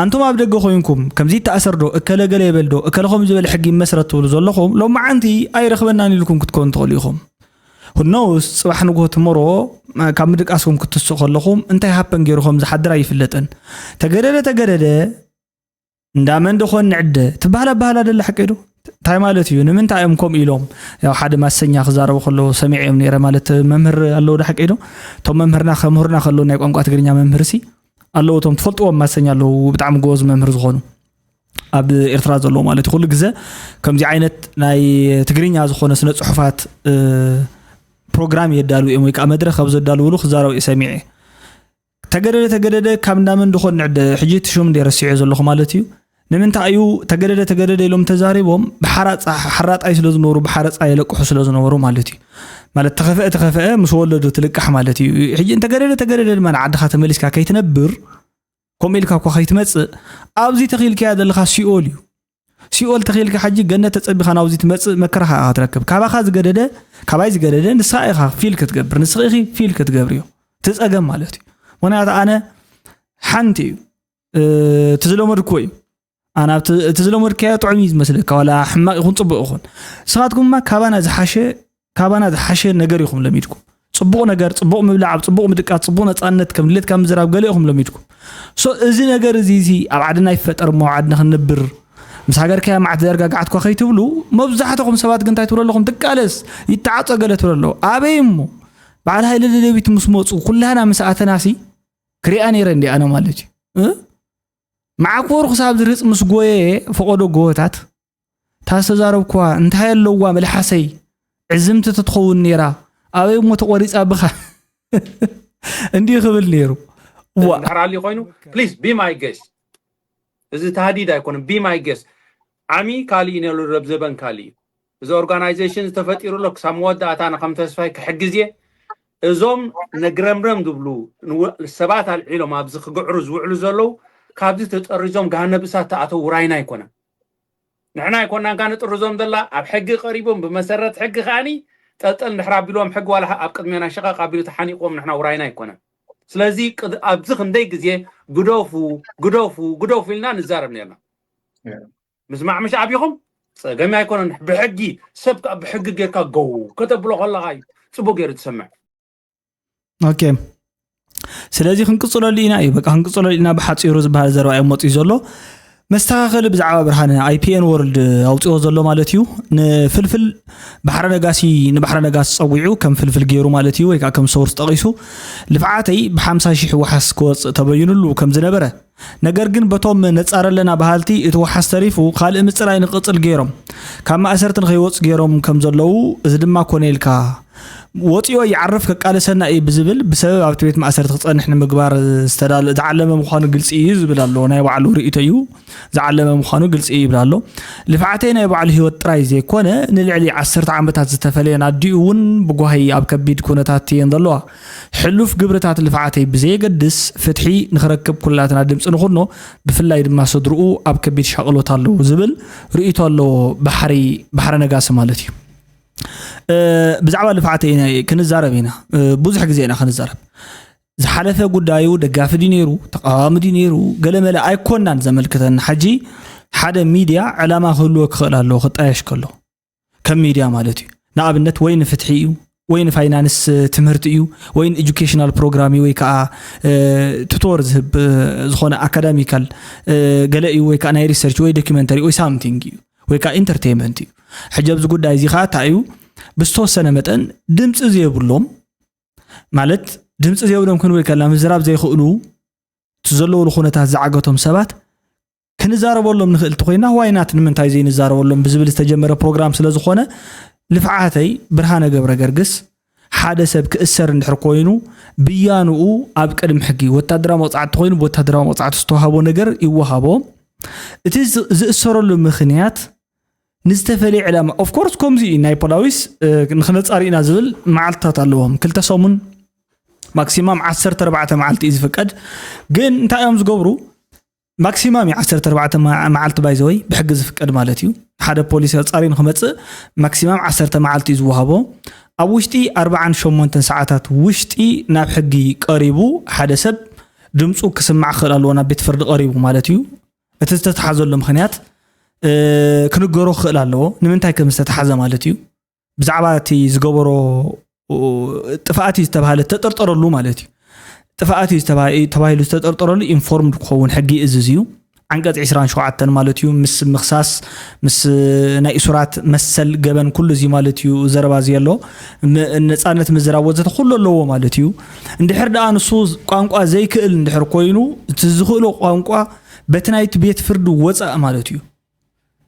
ኣንቱም ኣብ ደገ ኮይንኩም ከምዚ ይተኣሰር ዶ እከለ ገለ ይበል ዶ እከለ ከምኡ ዝበለ ሕጊ ይመስረት ትብሉ ዘለኹም ሎማዓንቲ ኣይረኽበናን ኢልኩም ክትኮኑ ትኽእሉ ኢኹም። Who knows? ጽባሕ ንግሆ ትመርዎ ካብ ምድቃስኩም ክትስኡ ከለኹም እንታይ ሃፐን ገይሩ ከም ዝሓድር ኣይፍለጥን። ተገደደ ተገደደ እንዳ መን ደኾን ንዕደ ትበሃል ኣበሃላ ደላ ሓቂ ዶ? እንታይ ማለት እዩ? ንምንታይ እዮም ከምኡ ኢሎም? ያው ሓደ ማሰኛ ክዛረቡ ከለዉ ሰሚዐዮም ነይረ ማለት መምህር ኣለዉ ዶ ሓቂ ዶ? እቶም መምህርና ከምህሩና ከለዉ ናይ ቋንቋ ትግርኛ መምህር ሲ ኣለዉ እቶም ትፈልጥዎም ማሰኛ ኣለዉ ብጣዕሚ ጎበዝ መምህር ዝኾኑ ኣብ ኤርትራ ዘለዉ ማለት እዩ። ኩሉ ግዘ ከምዚ ዓይነት ናይ ትግርኛ ዝኾነ ስነ ጽሑፋት ፕሮግራም የዳልዉ እዮም ወይ ከዓ መድረክ ኣብ ዘዳልውሉ ክዛረቡ እየ ሰሚዐ። ተገደደ ተገደደ ካብ እንዳመን ድኾን ንዕደ ሕጂ እቲ ሽም እንደ ረሲዑ ዘለኹ ማለት እዩ። ንምንታይ እዩ ተገደደ ተገደደ ኢሎም ተዛሪቦም ብሓራጣ ሓራጣይ ስለ ዝነበሩ ብሓረፃ የለቅሑ ስለ ዝነበሩ ማለት እዩ። ማለት ተኸፈአ ተኸፈአ ምስ ወለዱ ትልቃሕ ማለት እዩ። ሕጂ እንተገደደ ተገደደ ድማ ንዓድኻ ተመሊስካ ከይትነብር ከምኡ ኢልካ እኳ ከይትመፅእ ኣብዚ ተኺልካያ ዘለኻ ሲኦል እዩ። ሲኦል ተኺልካ ሕጂ ገነት ተፀቢኻ ናብዚ ትመፅእ መከራኻ ኢኻ ትረክብ። ካባኻ ዝገደደ ካባይ ዝገደደ ንስኻ ኢኻ ፊል ክትገብር ንስኺ ኢኺ ፊል ክትገብርዮ እቲ ፀገም ማለት እዩ። ምክንያቱ ኣነ ሓንቲ እዩ እቲ ዝለመድኩዎ እዩ። ኣነ ኣብቲ እቲ ዝለመድካዮ ጥዑም እዩ ዝመስለካ ዋላ ሕማቕ ይኹን ፅቡቕ ይኹን ንስኻትኩም ድማ ካባና ዝሓሸ ካባና ዝሓሸ ነገር ኢኹም ለሚድኩም። ፅቡቕ ነገር፣ ፅቡቕ ምብላዕ፣ ኣብ ፅቡቕ ምድቃስ፣ ፅቡቕ ነፃነት፣ ከም ድሌትካ ምዝራብ ገለ ኢኹም ለሚድኩም። So እዚ ነገር እዚ እዚ ኣብ ዓድና ይፈጠር እሞ ኣብ ዓድና ክንነብር ምስ ሃገርካያ መዓት ዘርጋግዓትኳ ከይትብሉ መብዛሕትኹም ሰባት ግን እንታይ ትብሉ ኣለኹም ትቃለስ ይተዓፀ ገለ ትብሉ ኣለዉ ኣበይ እሞ በዓል ሃይለ ደደቢት ምስ መፁ ኩላና ምስ ኣተናሲ ክሪኣ ነይረ እንዲ ኣነ ማለት እዩ እ? መዓኮሩ ክሳብ ዝርፅ ምስ ጎየ ፈቐዶ ጎቦታት እታ ዝተዛረብኩዋ እንታይ ኣለዋ መልሓሰይ ዕዝምቲ ተትኸውን ነይራ ኣበይ እሞ ተቆሪፃ ብኻ እንዲዩ ክብል ነይሩ ዋ እንድሕር ኣልዩ ኮይኑ please be my guest። እዚ ታህዲድ ኣይኮነን፣ be my guest። ዓሚ ካሊእ ነሉ ረብ ዘበን ካሊእ እዩ። እዚ ኦርጋናይዜሽን ዝተፈጢሩ ኣሎ ክሳብ መወዳእታ ንከም ተስፋይ ክሕግዝ እየ። እዞም ነግረምረም ዝብሉ ንው- ሰባት ኣልዒሎም ኣብዚ ክግዕሩ ዝውዕሉ ዘለዉ ካብዚ ተጠሪዞም ገሃነብ እሳት ተኣተው ውራይና ኣይኮነን። ንሕና ኣይኮናን ካ ንጥርዞም ዘላ ኣብ ሕጊ ቀሪቦም ብመሰረት ሕጊ ከኣኒ ጠልጠል እንድሕር ኣቢልዎም ሕጊ ዋላ ኣብ ቅድሜና ሽቓቕ ኣቢሉ ተሓኒቕዎም ንሕና ውራይና ኣይኮነን። ስለዚ ቅድ- ኣብዚ ክንደይ ግዜ ግደፉ ግደፉ ግደፉ ኢልና ንዛረብ ነርና። ምስማዕ ምሽ ኣቢኹም ጸገም ኣይኮነን። ብሕጊ ሰብ ከኣ ብሕጊ ጌርካ ገው ከተብሎ ከለኻ እዩ ጽቡቅ ገይሩ ትሰምዕ። ኦኬ ስለዚ ክንቅፅለሉ ኢና እዩ በቃ ክንቅፅለሉ ኢና ብሓፂሩ ዝበሃል ዘረባ እዩ መፅኡ ዘሎ መስተኻኸሊ ብዛዕባ ብርሃነ ኣይፒኤን ወርልድ ኣውፅኦ ዘሎ ማለት እዩ ንፍልፍል ባሕረ ነጋሲ ንባሕረ ነጋሲ ፀዊዑ ከም ፍልፍል ገይሩ ማለት እዩ ወይ ከዓ ከም ሶርስ ጠቒሱ ልፍዓተይ ብሓምሳ ሺሕ ወሓስ ክወፅእ ተበይኑሉ ከም ዝነበረ ነገር ግን በቶም ነፃረለና በሃልቲ እቲ ወሓስ ተሪፉ ካልእ ምፅራይ ንቕፅል ገይሮም ካብ ማእሰርቲ ንኸይወፁ ገይሮም ከም ዘለዉ እዚ ድማ ኮነ ኢልካ ወፂኦ ይዓርፍ ከቃለሰና እዩ ብዝብል ብሰበብ ኣብቲ ቤት ማእሰርቲ ክፀንሕ ንምግባር ዝተዳለ ዝዓለመ ምዃኑ ግልፂ እዩ ዝብል ኣሎ። ናይ ባዕሉ ርእይቶ እዩ። ዝዓለመ ምዃኑ ግልፂ እዩ ይብል ኣሎ። ልፍዓተይ ናይ ባዕሉ ህይወት ጥራይ ዘይኮነ ንልዕሊ ዓሰርተ ዓመታት ዝተፈለየን ኣዲኡ እውን ብጓሂ ኣብ ከቢድ ኩነታት እየን ዘለዋ። ሕሉፍ ግብርታት ልፍዓተይ ብዘየገድስ ፍትሒ ንክረክብ ኩላትና ድምፂ ንኹኖ፣ ብፍላይ ድማ ስድርኡ ኣብ ከቢድ ሻቕሎት ኣለዉ ዝብል ርእይቶ ኣለዎ። ባሕሪ ባሕረ ነጋሲ ማለት እዩ። ብዛዕባ ልፍዓት ኢና ክንዛረብ ኢና። ብዙሕ ግዜ ኢና ክንዛረብ። ዝሓለፈ ጉዳዩ ደጋፊ ድዩ ነይሩ፣ ተቃዋሚ ድዩ ነይሩ፣ ገለመለ ኣይኮናን ዘመልክተና። ሕጂ ሓደ ሚድያ ዕላማ ክህልዎ ክኽእል ኣለዎ ክጣየሽ ከሎ፣ ከም ሚድያ ማለት እዩ። ንኣብነት ወይ ንፍትሒ እዩ፣ ወይ ንፋይናንስ ትምህርቲ እዩ፣ ወይ ንኤጁኬሽናል ፕሮግራም እዩ፣ ወይ ከዓ ቱቶር ዝህብ ዝኾነ ኣካዳሚካል ገለ እዩ፣ ወይ ከዓ ናይ ሪሰርች ወይ ዶኪመንተሪ ወይ ሳምቲንግ እዩ፣ ወይ ከዓ ኢንተርቴንመንት እዩ። ሕጂ ኣብዚ ጉዳይ እዚ ከዓ እንታይ እዩ? ብዝተወሰነ መጠን ድምፂ ዘይብሎም፣ ማለት ድምፂ ዘይብሎም ክንብል ከለና ምዝራብ ዘይኽእሉ፣ እቲ ዘለውሉ ኩነታት ዝዓገቶም ሰባት ክንዛረበሎም ንኽእል እንተኮይና፣ ዋይናት ንምንታይ ዘይንዛረበሎም ብዝብል ዝተጀመረ ፕሮግራም ስለ ዝኾነ፣ ልፍዓተይ ብርሃነ ገብረ ገርግስ ሓደ ሰብ ክእሰር እንድሕር ኮይኑ ብያንኡ ኣብ ቅድሚ ሕጊ፣ ወታደራዊ መቕፃዕቲ ኮይኑ ብወታደራዊ መቕፃዕቲ ዝተዋሃቦ ነገር ይወሃቦ። እቲ ዝ- ዝእሰረሉ ምኽንያት ንዝተፈለየ ዕላማ፣ ኦፍኮርስ ከምዚ እዩ። ናይ ፖላዊስ ንክነፃሪ ኢና ዝብል መዓልትታት ኣለዎም። ክልተ ሰሙን ማክሲማም ዓሰርተ ኣርባዕተ መዓልቲ እዩ ዝፍቀድ። ግን እንታይ እዮም ዝገብሩ? ማክሲማም እዩ ዓሰርተ ኣርባዕተ መዓልቲ ባይዘወይ ብሕጊ ዝፍቀድ ማለት እዩ። ሓደ ፖሊስ ኣፃሪ ንክመፅእ ማክሲማም ዓሰርተ መዓልቲ እዩ ዝወሃቦ። ኣብ ውሽጢ ኣርባዓን ሸሞንተን ሰዓታት ውሽጢ ናብ ሕጊ ቀሪቡ ሓደ ሰብ ድምፁ ክስማዕ ክኽእል ኣለዎ፣ ናብ ቤት ፍርዲ ቀሪቡ ማለት እዩ። እቲ ዝተተሓዘሉ ምኽንያት ክንገሮ ክኽእል ኣለዎ፣ ንምንታይ ከም ዝተተሓዘ ማለት እዩ። ብዛዕባ እቲ ዝገበሮ ጥፍኣት እዩ ዝተባሃለ፣ ዝተጠርጠረሉ ማለት እዩ። ጥፍኣት እዩ ዝተባሂሉ ዝተጠርጠረሉ ኢንፎርምድ ክኸውን ሕጊ እዝዝ እዩ። ዓንቀፅ ዕስራን ሸውዓተን ማለት እዩ፣ ምስ ምኽሳስ፣ ምስ ናይ እሱራት መሰል ገበን ኩሉ እዚ ማለት እዩ። ዘረባ እዚ ኣሎ፣ ነፃነት ምዝራብ ወዘተ ኩሉ ኣለዎ ማለት እዩ። እንድሕር ደኣ ንሱ ቋንቋ ዘይክእል እንድሕር ኮይኑ፣ እቲ ዝኽእሎ ቋንቋ በቲ ናይቲ ቤት ፍርዲ ወፃእ ማለት እዩ።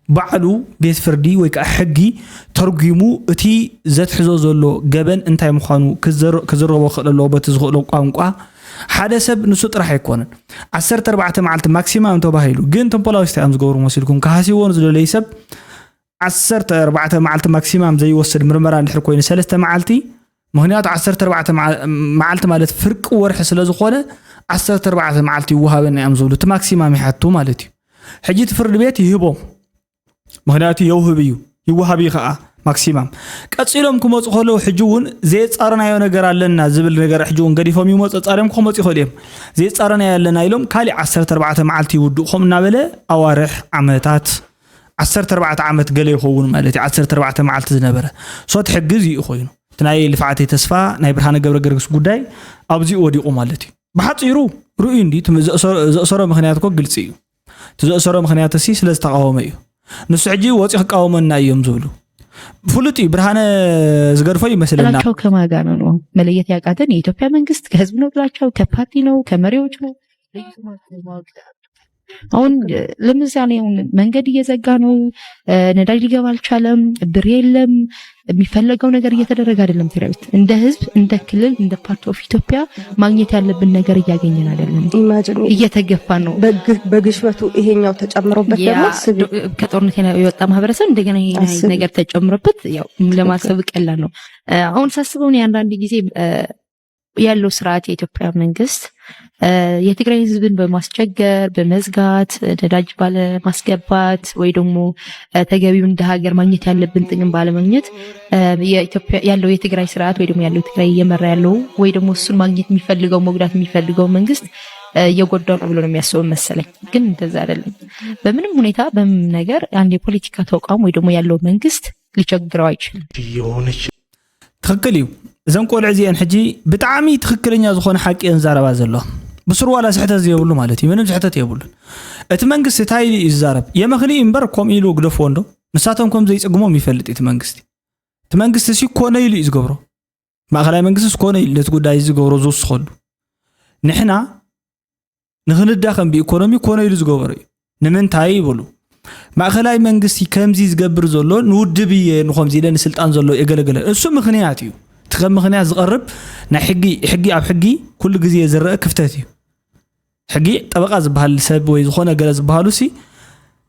ባዕሉ ቤት ፍርዲ ወይ ከዓ ሕጊ ተርጒሙ እቲ ዘትሕዞ ዘሎ ገበን እንታይ ምዃኑ ክዝረቦ ክእል ኣለዎ በቲ ዝኽእሎ ቋንቋ። ሓደ ሰብ ንሱ ጥራሕ ኣይኮነን። ዓሰርተ ኣርባዕተ መዓልቲ ማክሲማም ተባሂሉ፣ ግን ተንፖላዊስት እዮም ዝገብሩ መሲልኩም ክሃስይዎ ዝደለዩ ሰብ ዓሰርተ ኣርባዕተ መዓልቲ ማክሲማም ዘይወስድ ምርመራ እንድሕር ኮይኑ ሰለስተ መዓልቲ፣ ምክንያቱ ዓሰርተ ኣርባዕተ መዓልቲ ማለት ፍርቂ ወርሒ ስለ ዝኾነ ዓሰርተ ኣርባዕተ መዓልቲ ይወሃበና እዮም ዝብሉ፣ እቲ ማክሲማም ይሓቱ ማለት እዩ። ሕጂ እቲ ፍርዲ ቤት ይህቦም፣ ምክንያቱ የውህብ እዩ፣ ይወሃብ እዩ ከዓ ማክሲማም። ቀፂሎም ክመፁ ከለዉ ሕጂ እውን ዘየፃረናዮ ነገር ኣለና ዝብል ነገር ሕጂ እውን ገዲፎም ይመፁ፣ ፃሪዮም ክመፁ ይኽእሉ እዮም። ዘየፃረናዮ ኣለና ኢሎም ካሊእ ዓሰርተ ኣርባዕተ መዓልቲ ይውድእኹም እናበለ ኣዋርሕ፣ ዓመታት፣ ዓሰርተ ኣርባዕተ ዓመት ገለ ይኸውን ማለት እዩ። ዓሰርተ ኣርባዕተ መዓልቲ ዝነበረ ሶት ሕጊ እዚ እዩ ኮይኑ፣ እቲ ናይ ልፍዓተይ ተስፋ ናይ ብርሃነ ገብረ ገርግስ ጉዳይ ኣብዚኡ ወዲቑ ማለት እዩ። ብሓፂሩ ርእዩ እንዲ ዘእሰሮ ምክንያት እኮ ግልፂ እዩ። እቲ ዘእሰሮ ምክንያት እሲ ስለ ዝተቃወመ እዩ። ንሱ ሕጂ ወፂ ክቃወመና እዮም ዝብሉ ፍሉጥ እዩ። ብርሃነ ዝገድፎ ይመስለና። ጥላቻው ከማን ጋር ነው መለየት ያቃተን። የኢትዮጵያ መንግስት ከህዝብ ነው ጥላቻው፣ ከፓርቲ ነው፣ ከመሪዎች ነው። አሁን ለምሳሌ አሁን መንገድ እየዘጋ ነው፣ ነዳጅ ሊገባ አልቻለም፣ ብር የለም፣ የሚፈለገው ነገር እየተደረገ አይደለም። ትግራይ ውስጥ እንደ ህዝብ፣ እንደ ክልል፣ እንደ ፓርት ኦፍ ኢትዮጵያ ማግኘት ያለብን ነገር እያገኘን አይደለም። ኢማጅን እየተገፋ ነው። በግ- በግሽበቱ ይሄኛው ተጨምሮበት ያ ደግሞ ስብ- ዶ- ከጦርነት የወጣ ማህበረሰብ እንደገና ይሄ አስብ። ነገር ተጨምሮበት ያው ለማሰብ ቀላል ነው። አሁን ሳስበው እኔ አንዳንድ ጊዜ ያለው ስርዓት የኢትዮጵያ መንግስት የትግራይ ህዝብን በማስቸገር በመዝጋት ነዳጅ ባለማስገባት ወይ ደግሞ ተገቢው እንደ ሀገር ማግኘት ያለብን ጥቅም ባለማግኘት ያለው የትግራይ ስርዓት ወይ ደግሞ ያለው ትግራይ እየመራ ያለው ወይ ደግሞ እሱን ማግኘት የሚፈልገው መጉዳት የሚፈልገው መንግስት እየጎዳው ነው ብሎ ነው የሚያስበው መሰለኝ። ግን እንደዛ አይደለም። በምንም ሁኔታ በምንም ነገር አንድ የፖለቲካ ተቋም ወይ ደግሞ ያለው መንግስት ሊቸግረው አይችልም። የሆነች ትኽክል እዩ። እዘን ቆልዑ እዚአን ሕጂ ብጣዕሚ ትኽክለኛ ዝኾነ ሓቂ እየን ዛረባ ዘለዋ። ብስሩ ዋላ ስሕተት ዘይብሉ ማለት እዩ፣ ምንም ስሕተት የብሉን። እቲ መንግስቲ እንታይ ኢሉ እዩ ዝዛረብ? የመኽንዩ እምበር ከምኡ ኢሉ ግደፍዎ እንዶ፣ ንሳቶም ከም ዘይጽግሞም ይፈልጥ እቲ መንግስቲ። እቲ መንግስቲ ሲ ኮነ ኢሉ እዩ ዝገብሮ። ማእኸላይ መንግስቲ ሲ ኮነ ኢሉ ነቲ ጉዳይ እዚ ዝገብሮ ዝውስኸሉ። ንሕና ንኽንዳኸም ብኢኮኖሚ ኮነ ኢሉ ዝገበሮ እዩ። ንምንታይ ይበሉ? ማእኸላይ መንግስቲ ከምዚ ዝገብር ዘሎ ንውድብ እየ ንኸምዚ ኢለ ንስልጣን ዘሎ የገለገለ። እሱ ምኽንያት እዩ። እቲ ከም ምኽንያት ዝቐርብ ናይ ሕጊ ሕጊ ኣብ ሕጊ ኩሉ ግዜ ዝረአ ክፍተት እዩ። ሕጊ ጠበቃ ዝበሃል ሰብ ወይ ዝኾነ ገለ ዝበሃሉ ሲ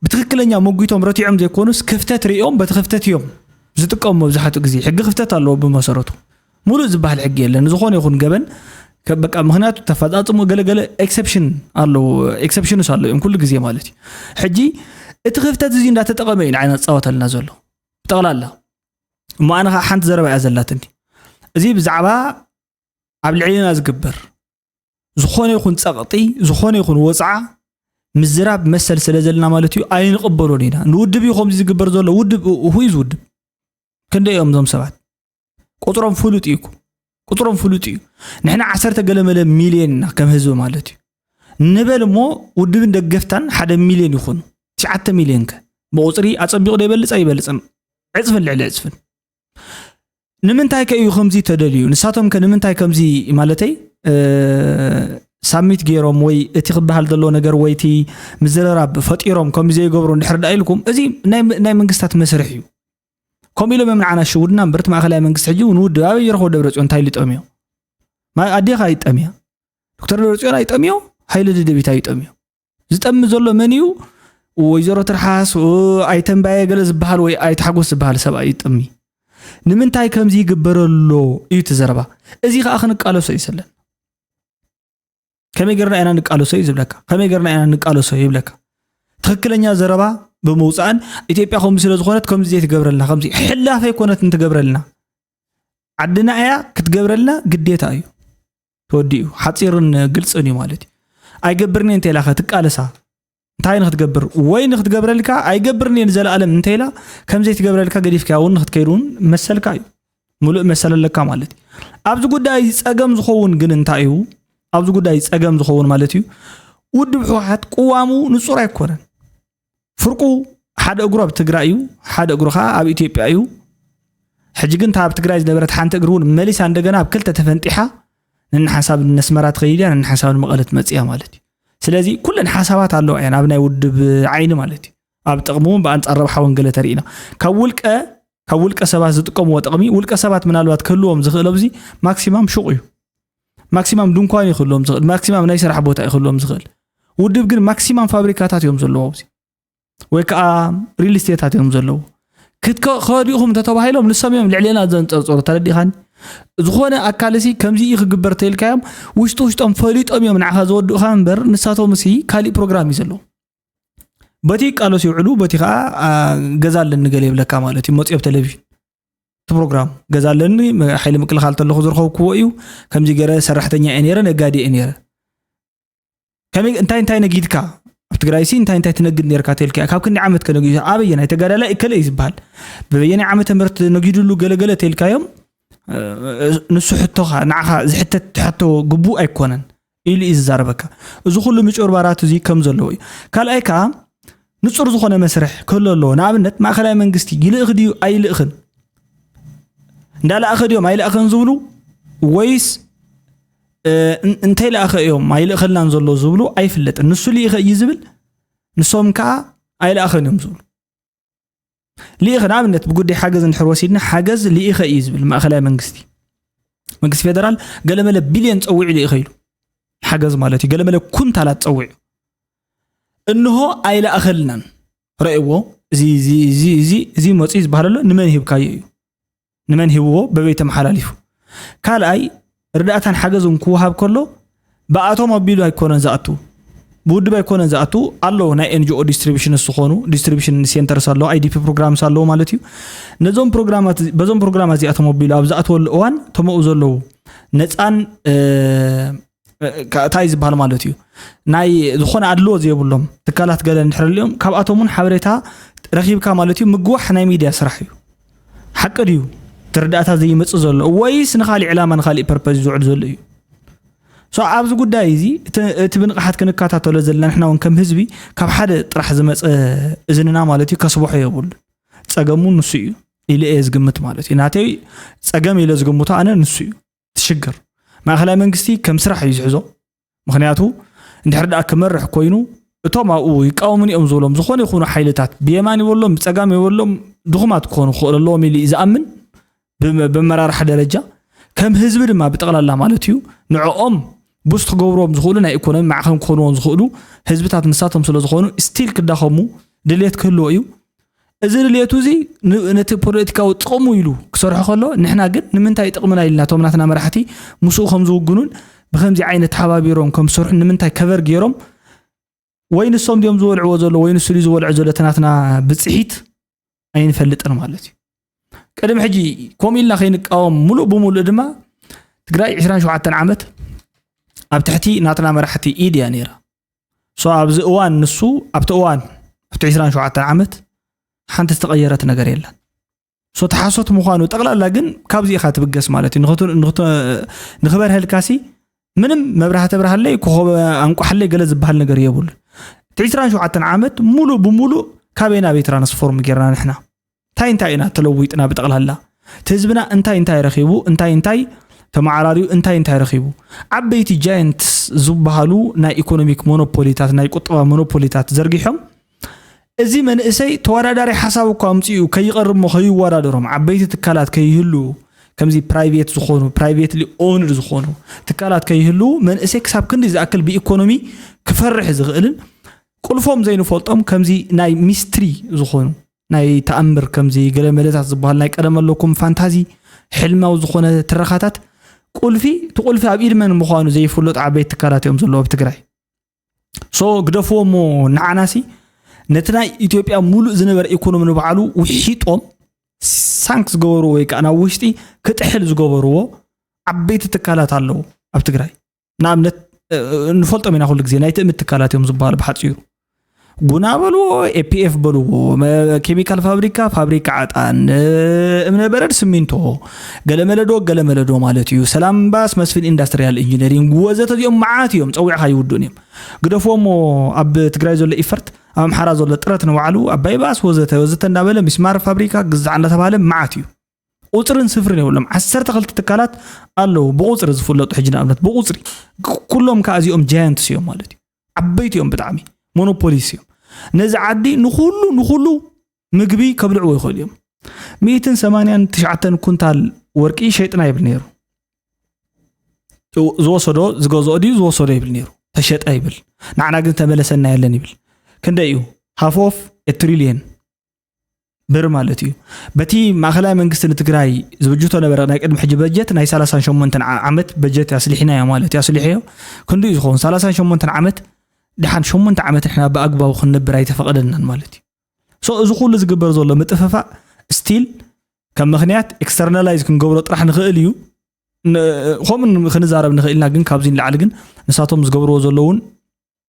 ብትክክለኛ መጒቶም ረቲዖም ዘይኮኑስ ክፍተት ሪኦም በቲ ክፍተት እዮም ዝጥቀሙ። መብዛሕትኡ ግዜ ሕጊ ክፍተት ኣለዎ ብመሰረቱ። ሙሉእ ዝበሃል ሕጊ የለን። ዝኾነ ይኹን ገበን ከ- በቃ ምኽንያቱ ተፈጻጽሙ ገለገለ ኤክሰፕሽን ኣለዎ። ኤክሰፕሽንስ ኣለዎ እዮም ኩሉ ግዜ ማለት እዩ። ሕጂ እቲ ክፍተት እዚ እንዳተጠቐመ እዩ ንዓና ዝፃወተልና ዘሎ ብጠቕላላ። እሞ ኣነ ከዓ ሓንቲ ዘረባ እያ ዘላትኒ። እዚ ብዛዕባ ኣብ ልዕሊና ዝግበር ዝኾነ ይኹን ፀቕጢ፣ ዝኾነ ይኹን ወፅዓ ምዝራብ መሰል ስለ ዘለና ማለት እዩ ኣይንቕበሎን ኢና። ንውድብ እዩ ከምዚ ዝግበር ዘሎ። ውድብ ሁ ኢዝ ውድብ? ክንደይ እዮም እዞም ሰባት? ቁፅሮም ፍሉጥ እዩ እኮ። ቁፅሮም ፍሉጥ እዩ። ንሕና ዓሰርተ ገለ መለ ሚልዮን ኢና ከም ህዝቢ ማለት እዩ። ንበል እሞ ውድብን ደገፍታን ሓደ ሚልዮን ይኾኑ። ትሽዓተ ሚልዮን ከ ብቁፅሪ ኣፀቢቑ ዶ ይበልፅ ኣይበልፅን? ዕፅፍን ልዕሊ ዕፅፍን። ንምንታይ ከ እዩ ከምዚ ተደልዩ? ንሳቶም ከ ንምንታይ ከምዚ ማለተይ ሳሚት ገይሮም ወይ እቲ ክበሃል ዘለዎ ነገር ወይ እቲ ምዝርራብ ፈጢሮም ከምዚ ዘይገብሩ እንድሕር ዳ ኢልኩም እዚ ናይ ናይ መንግስታት መስርሕ እዩ። ከምኡ ኢሎም እዮም ንዓና ሽውድና እምበር እቲ ማእኸላይ መንግስቲ ሕጂ እውን ውድብ ኣበይ ይረኽቦ? ደብረፅዮን እንታይ ልጠምዮ? ማ- ኣዴኻ ኣይጠምያ፣ ዶክተር ደብረፅዮን ኣይጠምዮ፣ ሃይለ ደደቢት ኣይጠምዮ። ዝጠሚ ዘሎ መን እዩ? ወይዘሮ ትርሓስ፣ ኣይተንባየ ገለ ዝበሃል ወይ ኣይትሓጎስ ዝበሃል ሰብኣይ ይጠሚ። ንምንታይ ከምዚ ይግበር ኣሎ እዩ እቲ ዘረባ። እዚ ከዓ ክንቃለሶ እዩ ዘለን። ከመይ ገርና ኢና ንቃለሶ እዩ ዝብለካ። ከመይ ገርና ኢና ንቃለሶ ይብለካ። ትክክለኛ ዘረባ ብምውፃእን ኢትዮጵያ ከምዚ ስለ ዝኾነት ከምዚ ዘይትገብረልና፣ ከምዚ ሕላፍ ኣይኮነትን ትገብረልና። ዓድና እያ ክትገብረልና ግዴታ እዩ። ተወዲኡ ሓፂርን ግልፅን እዩ ማለት እዩ። ኣይገብርን እየ እንተኢላ ከ ትቃለሳ እንታይ ንክትገብር ወይ ንክትገብረልካ ኣይገብርን እየ ንዘለኣለም እንተኢላ ከም ዘይትገብረልካ ገዲፍካ እውን ንክትከይድ እውን መሰልካ እዩ። ሙሉእ መሰል ኣለካ ማለት እዩ። ኣብዚ ጉዳይ እዚ ፀገም ዝኸውን ግን እንታይ እዩ? ኣብዚ ጉዳይ ፀገም ዝኸውን ማለት እዩ ውድብ ህወሓት ቅዋሙ ንፁር ኣይኮነን። ፍርቁ ሓደ እግሩ ኣብ ትግራይ እዩ፣ ሓደ እግሩ ከዓ ኣብ ኢትዮጵያ እዩ። ሕጂ ግን እታ ኣብ ትግራይ ዝነበረት ሓንቲ እግሪ እውን መሊሳ እንደገና ኣብ ክልተ ተፈንጢሓ ነንሓንሳብ ነስመራ ትኸይድ እያ፣ ነንሓንሳብ ንመቐለ ትመፅእ እያ ማለት እዩ። ስለዚ ኩለን ሓሳባት ኣለዋ እየን ኣብ ናይ ውድብ ዓይኒ ማለት እዩ። ኣብ ጥቕሚ እውን ብኣንፃር ረብሓ እውን ገለ ተሪኢና ካብ ውልቀ ካብ ውልቀ ሰባት ዝጥቀምዎ ጥቕሚ ውልቀ ሰባት ምናልባት ክህልዎም ዝኽእል ኣብዚ ማክሲማም ሹቕ እዩ። ማክሲማም ድንኳን እዩ ክህልዎም ዝኽእል፣ ማክሲማም ናይ ስራሕ ቦታ እዩ ክህልዎም ዝኽእል። ውድብ ግን ማክሲማም ፋብሪካታት እዮም ዘለዎ ኣብዚ ወይ ከዓ ሪል ስቴታት እዮም ዘለዎ። ክትከ- ከወዲእኹም እንተተባሂሎም ንሶም እዮም ልዕሌና ዘንፀርፀሩ። ተረዲኻኒ? ዝኾነ ኣካል ሲ ከምዚ እዩ ክግበር ተልካዮም ውሽጢ ውሽጦም ፈሊጦም እዮም ንዓኻ ዘወድኡኻ እምበር ንሳቶም ሲ ካሊእ ፕሮግራም እዩ ዘለዎ። በቲ ይቃለሱ ይውዕሉ፣ በቲ ከዓ ገዛ ኣለኒ ገለ ይብለካ ማለት እዩ። መፅዮ ኣብ ቴሌቪዥን እቲ ፕሮግራም ገዛ ኣለኒ፣ ሓይሊ ምክልኻል ተለኹ ዝረኸብክዎ እዩ። ከምዚ ገረ ሰራሕተኛ እየ ነይረ፣ ነጋዲ እየ ነይረ። ከመይ እንታይ እንታይ ነጊድካ ኣብ ትግራይ ሲ እንታይ እንታይ ትነግድ ነርካ ተልካ ካብ ክንዲ ዓመት ከነጊዱ ኣበየናይ ተጋዳላይ እከለ እዩ ዝበሃል በበየናይ ዓመተ ምህረት ነጊድሉ ገለገለ ተልካዮም ንሱ ሕቶኻ ንዓኻ ዝሕተት ሕቶ ግቡእ ኣይኮነን ኢሉ እዩ ዝዛረበካ። እዚ ኩሉ ምጭርባራት እዚ ከም ዘለዎ እዩ። ካልኣይ ከዓ ንፁር ዝኾነ መስርሕ ክህሉ ኣለዎ። ንኣብነት ማእኸላይ መንግስቲ ይልእኽ ድዩ ኣይልእኽን? እንዳለኣኸ ድዮም ኣይለኣኸን ዝብሉ ወይስ እንተይለኣኸ እዮም ኣይልእኸልናን ዘሎ ዝብሉ ኣይፍለጥን። ንሱ ልኢኸ እዩ ዝብል፣ ንሶም ከዓ ኣይለኣኸን እዮም ዝብሉ። ልኢኸ ንኣብነት ብጉዳይ ሓገዝ እንድሕር ወሲድና ሓገዝ ልኢኸ እዩ ዝብል ማእኸላይ መንግስቲ። መንግስቲ ፌደራል ገለመለ ቢልዮን ፀዊዑ ልኢኸ ኢሉ ሓገዝ ማለት እዩ። ገለመለ ኩንታላት ፀዊዑ እንሆ ኣይለኣኸልናን። ረእዎ እዚ መፅኡ ዝበሃል ኣሎ ንመን ሂብካዮ እዩ? ንመን ሂብዎ? በበይ ተመሓላሊፉ? ካልኣይ ርዳእታን ሓገዝን ክወሃብ ከሎ ብኣቶም ኣቢሉ ኣይኮነን ዝኣቱ፣ ብውድብ ኣይኮነን ዝኣቱ። ኣለዉ ናይ ኤንጂኦ ዲስትሪቢሽን ዝኾኑ ዲስትሪቢሽን ሴንተርስ ኣለዉ፣ ኣይዲፒ ፕሮግራምስ ኣለዉ ማለት እዩ። ነዞም ፕሮግራማት በዞም ፕሮግራማት እዚኣቶም ኣቢሉ ኣብ ዝኣተወሉ እዋን ተመኡ ዘለዉ ነፃን እንታይ ዝበሃል ማለት እዩ ናይ ዝኾነ ኣድልዎ ዘይብሎም ትካላት ገለ እንድሕር ኣሊኦም ካብኣቶም እውን ሓበሬታ ረኺብካ ማለት እዩ። ምግዋሕ ናይ ሚድያ ስራሕ እዩ። ሓቂ ድዩ እቲ ርዳእታ ዘይመፅእ ዘሎ ወይስ ንካሊእ ዕላማ ንካሊእ ፐርፐዝ ዝውዕል ዘሎ እዩ? ሶ ኣብዚ ጉዳይ እዚ እቲ ብንቕሓት ክንከታተሎ ዘለና ንሕና እውን ከም ህዝቢ ካብ ሓደ ጥራሕ ዝመፀ እዝንና ማለት እዩ ከስብሖ የብሉ። ፀገሙ ንሱ እዩ ኢለ እየ ዝግምት ማለት እዩ። ናተይ ፀገም ኢለ ዝግምቶ ኣነ ንሱ እዩ። ትሽግር ማእኸላይ መንግስቲ ከም ስራሕ እዩ ዝሕዞ። ምክንያቱ እንድሕር ደኣ ክመርሕ ኮይኑ እቶም ኣብኡ ይቃወሙን እዮም ዝብሎም ዝኾነ ይኹኑ ሓይልታት ብየማን ይበሎም ብፀጋም ይበሎም ድኹማት ክኾኑ ክኽእሉ ኣለዎም ኢሉ እዩ ዝኣምን። ብመራርሓ ደረጃ ከም ህዝቢ ድማ ብጠቕላላ ማለት እዩ ንዕኦም ቡስት ክገብርዎም ዝኽእሉ ናይ ኢኮኖሚ ማዕኸን ክኾንዎም ዝኽእሉ ህዝብታት ንሳቶም ስለ ዝኾኑ ስቲል ክዳኸሙ ድሌት ክህልዎ እዩ። እዚ ድሌቱ እዚ ነቲ ፖለቲካዊ ጥቕሙ ኢሉ ክሰርሖ ከሎ ንሕና ግን ንምንታይ ጥቕምና ኢልና እቶም ናትና መራሕቲ ምስኡ ከም ዝውግኑን ብከምዚ ዓይነት ተሓባቢሮም ከም ዝሰርሑ ንምንታይ ከቨር ገይሮም ወይ ንሶም ድዮም ዝበልዕዎ ዘሎ ወይ ንሱ ድዩ ዝበልዖ ዘሎ እቲ ናትና ብፅሒት ኣይንፈልጥን ማለት እዩ። ቅድሚ ሕጂ ከምኡ ኢልና ከይንቃወም ሙሉእ ብሙሉእ ድማ ትግራይ ዕስራን ሸውዓተን ዓመት ኣብ ትሕቲ ናትና መራሕቲ ኢድ እያ ነይራ። ሶ ኣብዚ እዋን ንሱ ኣብቲ እዋን ኣብቲ ዕስራን ሸውዓተን ዓመት ሓንቲ ዝተቐየረት ነገር የለን። ሶ ተሓሶት ምዃኑ ጠቕላላ ግን ካብዚ ኢኻ ትብገስ ማለት እዩ። ንኽበርሀልካሲ ምንም መብራህቲ ብርሃለይ ኮኸብ ኣንቋሓለይ ገለ ዝበሃል ነገር የብሉን። እቲ ዕስራን ሸውዓተን ዓመት ሙሉእ ብሙሉእ ካበይ ናበይ ትራንስፎርም ጌርና ንሕና እንታይ እንታይ ኢና ተለዊጥና ብጠቕላላ እቲ ህዝብና እንታይ እንታይ ረኺቡ እንታይ እንታይ ተመዓራርዩ እንታይ እንታይ ረኺቡ ዓበይቲ ጃየንትስ ዝበሃሉ ናይ ኢኮኖሚክ ሞኖፖሊታት ናይ ቁጠባ ሞኖፖሊታት ዘርጊሖም እዚ መንእሰይ ተወዳዳሪ ሓሳብ እኳ ኣምፅኡ ከይቐርብ ሞ ከይወዳደሮም ዓበይቲ ትካላት ከይህሉ ከምዚ ፕራይቬት ዝኾኑ ፕራይቬትሊ ኦንድ ዝኾኑ ትካላት ከይህሉ መንእሰይ ክሳብ ክንዲ ዝኣክል ብኢኮኖሚ ክፈርሕ ዝኽእልን ቁልፎም ዘይንፈልጦም ከምዚ ናይ ሚስትሪ ዝኾኑ ናይ ተኣምር ከምዚ ገለመለታት ዝበሃል ናይ ቀደም ኣለኩም ፋንታዚ ሕልማዊ ዝኾነ ትረኻታት ቁልፊ እቲ ቁልፊ ኣብ ኢድ መን ምዃኑ ዘይፍለጡ ዓበይቲ ትካላት እዮም ዘለዉ ኣብ ትግራይ። ሶ ግደፍዎ እሞ ንዓናሲ ነቲ ናይ ኢትዮጵያ ሙሉእ ዝነበረ ኢኮኖሚ ንባዕሉ ውሒጦም ሳንክ ዝገበርዎ ወይ ከዓ ናብ ውሽጢ ክጥሕል ዝገበርዎ ዓበይቲ ትካላት ኣለዉ ኣብ ትግራይ። ንኣብነት ንፈልጦም ኢና ኩሉ ግዜ ናይ ትእምት ትካላት እዮም ዝበሃሉ ብሓፂሩ ጉና በልዎ ኤፒኤፍ በልዎ ኬሚካል ፋብሪካ ፋብሪካ ዓጣን እምነ በረድ ስሚንቶ ገለመለዶ ገለመለዶ ማለት እዩ ሰላም ባስ መስፍን ኢንዳስትሪያል ኢንጂነሪንግ ወዘተ እዚኦም መዓት እዮም ፀዊዕካ ይውዱን እዮም ግደፍዎ እሞ ኣብ ትግራይ ዘሎ ኢፈርት ኣብ ኣምሓራ ዘሎ ጥረት ንባዕሉ ኣባይ ባስ ወዘተ ወዘተ እንዳበለ ሚስማር ፋብሪካ ግዛዕ እንዳተባሃለ መዓት እዩ ቁፅርን ስፍርን የብሎም ዓሰርተ ክልተ ትካላት ኣለዉ ብቁፅሪ ዝፍለጡ ሕጂ ንኣብነት ብቁፅሪ ኩሎም ከዓ እዚኦም ጃያንትስ እዮም ማለት እዩ ዓበይቲ እዮም ብጣዕሚ ሞኖፖሊስ እዮም ነዚ ዓዲ ንኩሉ ንኩሉ ምግቢ ከብልዕዎ ይኽእሉ እዮም ሚእትን ሰማንያን ትሽዓተን ኩንታል ወርቂ ሸይጥና ይብል ነይሩ ዝወሰዶ ዝገዝኦ ድዩ ዝወሰዶ ይብል ነይሩ ተሸጠ ይብል ንዓና ግን ተመለሰና የለን ይብል ክንደይ እዩ ሃፍ ኦፍ ትሪሊየን ብር ማለት እዩ በቲ ማእኸላይ መንግስቲ ንትግራይ ዝብጅቶ ነበረ ናይ ቅድሚ ሕጂ በጀት ናይ ሰላሳን ሸሞንተን ዓመት በጀት ኣስሊሕናዮ ማለት እዩ ኣስሊሕዮ ክንዲኡ ዝኸውን ሰላሳን ሸሞንተን ዓመት ድሓን ሸሞንተ ዓመት ንሕና ብኣግባቡ ክንነብር ኣይተፈቐደልናን ማለት እዩ ሶ እዚ ኩሉ ዝግበር ዘሎ ምጥፍፋእ ስቲል ከም ምክንያት ኤክስተርናላይዝ ክንገብሮ ጥራሕ ንኽእል እዩ ከምኡ ክንዛረብ ንኽእል ኢና ግን ካብዚ ንላዕሊ ግን ንሳቶም ዝገብርዎ ዘለውን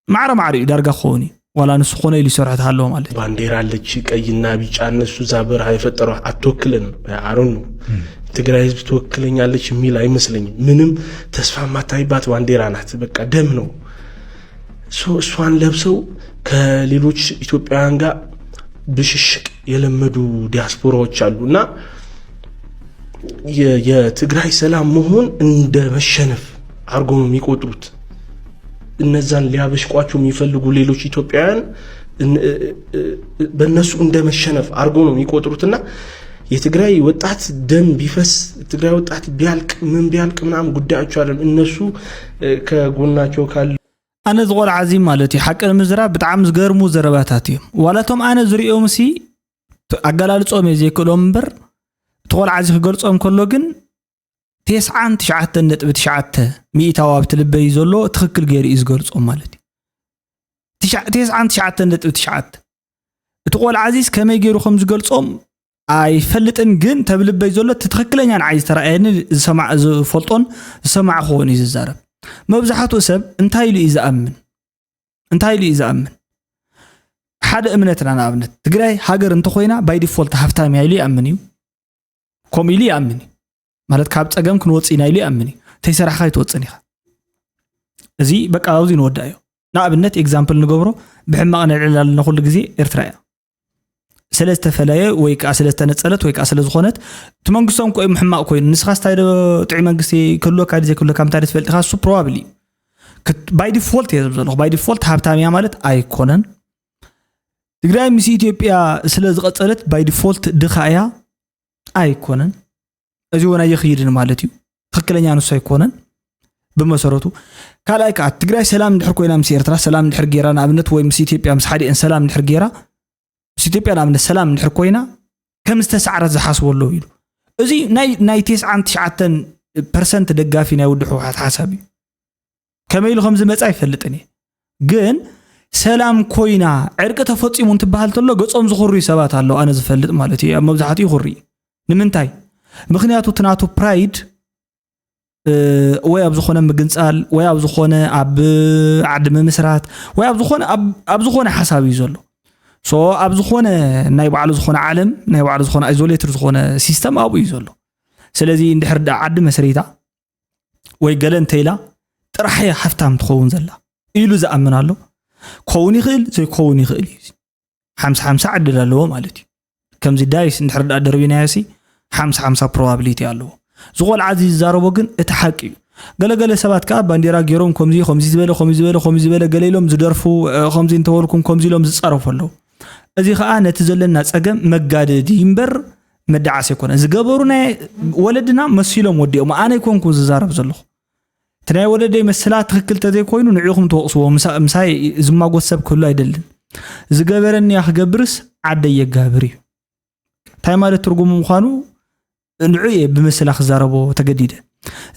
ማዕረ ማዕረ እዩ ዳርጋ ክኸውን እዩ ዋላ ንሱ ኮነ ኢሉ ይሰርሖ ተሃለዎ ማለት እዩ። ባንዴራ ኣለች፣ ቀይና ቢጫ። እነሱ እዛ በረሃ የፈጠሯት አትወክለንም። አሮኑ ትግራይ ህዝብ ትወክለኛለች የሚል አይመስለኝም። ምንም ተስፋ የማታይባት ባንዴራ ናት። በቃ ደም ነው። እሷን ለብሰው ከሌሎች ኢትዮጵያውያን ጋር ብሽሽቅ የለመዱ ዲያስፖራዎች አሉ እና የትግራይ ሰላም መሆን እንደ መሸነፍ አድርጎ ነው የሚቆጥሩት። እነዛን ሊያበሽቋቸው የሚፈልጉ ሌሎች ኢትዮጵያውያን በእነሱ እንደ መሸነፍ አድርጎ ነው የሚቆጥሩትና የትግራይ ወጣት ደም ቢፈስ ትግራይ ወጣት ቢያልቅ ምን ቢያልቅ ምናምን ጉዳያቸው አይደለም። እነሱ ከጎናቸው ካሉ ኣነ ዝቆልዓ እዚ ማለት እዩ ሓቂ ንምዝራብ ብጣዕሚ ዝገርሙ ዘረባታት እዮም ዋላቶም ኣነ ዝሪኦም ሲ ኣገላልፆም እየ ዘይክእሎም እምበር እቲ ቆልዓ እዚ ክገልፆም ከሎ ግን ቴስዓን ትሽዓተን ነጥቢ ትሽዓተ ሚእታዊ ኣብቲ ልበይ ዘሎ ትኽክል ገይሩ እዩ ዝገልፆም ማለት እዩ። ትሽዓ- ቴስዓን ትሽዓተን ነጥቢ ትሽዓተ እቲ ቆልዓ እዚስ ከመይ ገይሩ ከም ዝገልፆም ኣይፈልጥን፣ ግን ተብ ልበይ ዘሎ እቲ ትኽክለኛ ንዓይ ዝተረኣየኒ ዝሰማዕ ዝፈልጦን ዝሰማዕኽዎን እዩ ዝዛረብ። መብዛሕትኡ ሰብ እንታይ ኢሉ እዩ ዝኣምን? እንታይ ኢሉ እዩ ዝኣምን? ሓደ እምነትና ንኣብነት ትግራይ ሃገር እንተኾይና ባይ ዲፎልት ሃፍታም እያ ኢሉ ይኣምን እዩ። ከምኡ ኢሉ ይኣምን እዩ። ማለት ካብ ፀገም ክንወፅእ ኢና ኢሉ ይኣምን እዩ። ተይሰራሕካ ኣይትወፅን ኢኻ። እዚ በቃ ኣብዚ ንወዳእዮ። ንኣብነት ኤግዛምፕል ንገብሮ ብሕማቕ ነልዕል ኣለና ኩሉ ግዜ ኤርትራ እያ። ስለ ዝተፈለየ ወይ ከዓ ስለ ዝተነፀለት ወይ ከዓ ስለ ዝኾነት እቲ መንግስቶም ኮ ሕማቕ ኮይኑ ንስኻ ስታይ ዶ ጥዑይ መንግስቲ ክህልወካ ዲ ዘይክህልወካ ምታይ ዶ ትፈልጥ ኢኻ እሱ ፕሮባብሊ ባይ ዲፎልት እየ ዝብል ዘለኹ ባይ ዲፎልት ሃብታም እያ ማለት ኣይኮነን ትግራይ ምስ ኢትዮጵያ ስለ ዝቐፀለት ባይ ዲፎልት ድኻ እያ ኣይኮነን እዚ እውን ኣይኽይድን ማለት እዩ ትክክለኛ ንሱ ኣይኮነን ብመሰረቱ። ካልኣይ ከዓ ትግራይ ሰላም እንድሕር ኮይና ምስ ኤርትራ ሰላም እንድሕር ገይራ፣ ንኣብነት ወይ ምስ ኢትዮጵያ ምስ ሓዲአን ሰላም እንድሕር ገይራ፣ ምስ ኢትዮጵያ ንኣብነት ሰላም እንድሕር ኮይና ከም ዝተሳዕረት ዝሓስቡ ኣለዉ ኢሉ። እዚ ናይ ናይ ተስዓን ትሽዓተን ፐርሰንት ደጋፊ ናይ ውድብ ህወሓት ሓሳብ እዩ። ከመይ ኢሉ ከም ዝመጽእ ኣይፈልጥን እየ። ግን ሰላም ኮይና ዕርቂ ተፈጺሙ እንትበሃል ተሎ ገጾም ዝኹርዩ ሰባት ኣለዉ፣ ኣነ ዝፈልጥ ማለት እዩ። ኣብ መብዛሕትኡ ይኹርዩ። ንምንታይ? ምኽንያቱ እቲ ናቱ ፕራይድ ወይ ኣብ ዝኾነ ምግንጻል ወይ ኣብ ዝኾነ ኣብ ዓዲ ምምስራት ወይ ኣብ ዝኾነ ኣብ ዝኾነ ሓሳብ እዩ ዘሎ። ሶ ኣብ ዝኾነ ናይ ባዕሉ ዝኾነ ዓለም፣ ናይ ባዕሉ ዝኾነ ኣይዞሌትድ ዝኾነ ሲስተም ኣብኡ እዩ ዘሎ። ስለዚ እንድሕር ደኣ ዓዲ መስሪታ ወይ ገለ እንተኢላ ጥራሕ እያ ሃፍታም ትኸውን ዘላ ኢሉ ዝኣምን ኣሎ። ክኸውን ይኽእል ዘይክኸውን ይኽእል እዩ። ሓምሳ ሓምሳ ዕድል ኣለዎ ማለት እዩ። ከምዚ ዳይስ እንድሕር ደኣ ደርቢናዮ ሲ ሓምሳ ሓምሳ ፕሮባብሊቲ ኣለዎ። እዚ ቆልዓ እዚ ዝዛረቦ ግን እቲ ሓቂ እዩ። ገለገለ ሰባት ከዓ ባንዴራ ገይሮም ከምዚ ከምዚ ዝበለ ከምዚ ዝበለ ከምዚ ዝበለ ገለ ኢሎም ዝደርፉ ከምዚ እንተበልኩም ከምዚ ኢሎም ዝፀረፉ ኣለዉ። እዚ ከዓ ነቲ ዘለና ፀገም መጋደዲ እምበር መዳዓሲ ኣይኮነ። ዝገበሩ ናይ ወለድና መሲሎም ወዲኦም ኣነ ኣይኮንኩ ዝዛረብ ዘለኹ። እቲ ናይ ወለደይ መስላ ትኽክል ተዘይኮይኑ ንዕኹም ትወቕስዎ ምሳይ ዝማጎት ሰብ ክህሉ ኣይደልን። ዝገበረኒ እያ ክገብርስ ዓደይ የጋብር እዩ። እንታይ ማለት ትርጉሙ ምዃኑ ንዑ እየ ብምስላ ክዛረቦ ተገዲደ።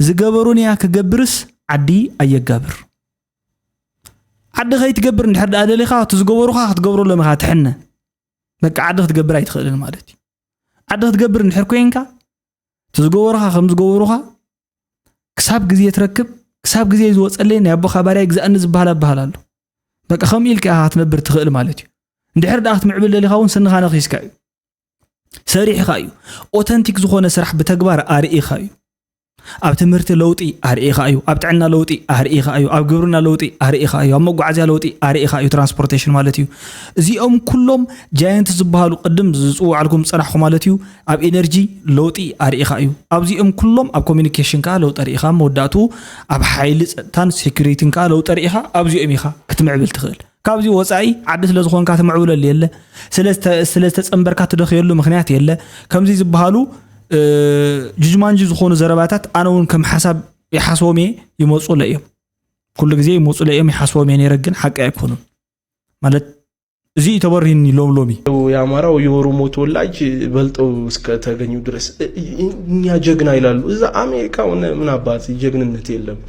ዝገበሩን እያ ክገብርስ ዓዲ ኣየጋብር። ዓዲ ከይትገብር እንድሕር ደኣ ደሊኻ እቲ ዝገበሩኻ ክትገብረሎም ኢኻ ትሕነ። በቃ ዓዲ ክትገብር ኣይትኽእልን ማለት እዩ። ዓዲ ክትገብር እንድሕር ኮይንካ እቲ ዝገበሩኻ ከም ዝገበሩኻ ክሳብ ግዜ ትረክብ ክሳብ ግዜ ዝወፀለይ ናይ ኣቦኻ ባርያ ይግዛእኒ ዝበሃል ኣበሃል ኣሎ። በቃ ከምኡ ኢልካ ኢኻ ክትነብር ትኽእል ማለት እዩ። እንድሕር ደኣ ክትምዕብል ደሊኻ እውን ስንኻ ነኺስካ እዩ። ሰሪሕኻ እዩ። ኦተንቲክ ዝኾነ ስራሕ ብተግባር ኣርኢኻ እዩ። ኣብ ትምህርቲ ለውጢ ኣርኢኻ እዩ። ኣብ ጥዕና ለውጢ ኣርኢኻ እዩ። ኣብ ግብርና ለውጢ ኣርኢኻ እዩ። ኣብ መጓዓዝያ ለውጢ ኣርኢኻ እዩ። ትራንስፖርቴሽን ማለት እዩ። እዚኦም ኩሎም ጃየንት ዝበሃሉ ቅድም ዝፅውዓልኩም ዝፀናሕኩ ማለት እዩ። ኣብ ኢነርጂ ለውጢ ኣርኢኻ እዩ። ኣብዚኦም ኩሎም ኣብ ኮሚኒኬሽን ከዓ ለውጢ ኣርኢኻ መወዳእቱ ኣብ ሓይሊ ፀጥታን ሴኩሪቲን ከዓ ለውጢ ኣርኢኻ ኣብዚኦም ኢኻ ክትምዕብል ትኽእል። ካብዚ ወፃኢ ዓዲ ስለ ዝኾንካ ትምዕብለሉ የለ። ስለ ዝተ- ስለ ዝተፀንበርካ ትደኽየሉ ምኽንያት የለ። ከምዚ ዝበሃሉ እ፣ ጅጅማንጂ ዝኾኑ ዘረባታት ኣነ እውን ከም ሓሳብ ይሓስቦም እየ። ይመፁለ እዮም። ኩሉ ግዜ ይመፁለ እዮም ይሓስቦም እየ ነይረ ግን ሓቂ ኣይኮኑን። ማለት እዚ እዩ ተበሪህኒ ሎም ሎሚ። የአማራው የኦሮሞ ተወላጅ በልጠው እስከተገኙ ድረስ እኛ ጀግና ይላሉ። እዛ አሜሪካ ሆነ ምን አባት ጀግንነት የለም።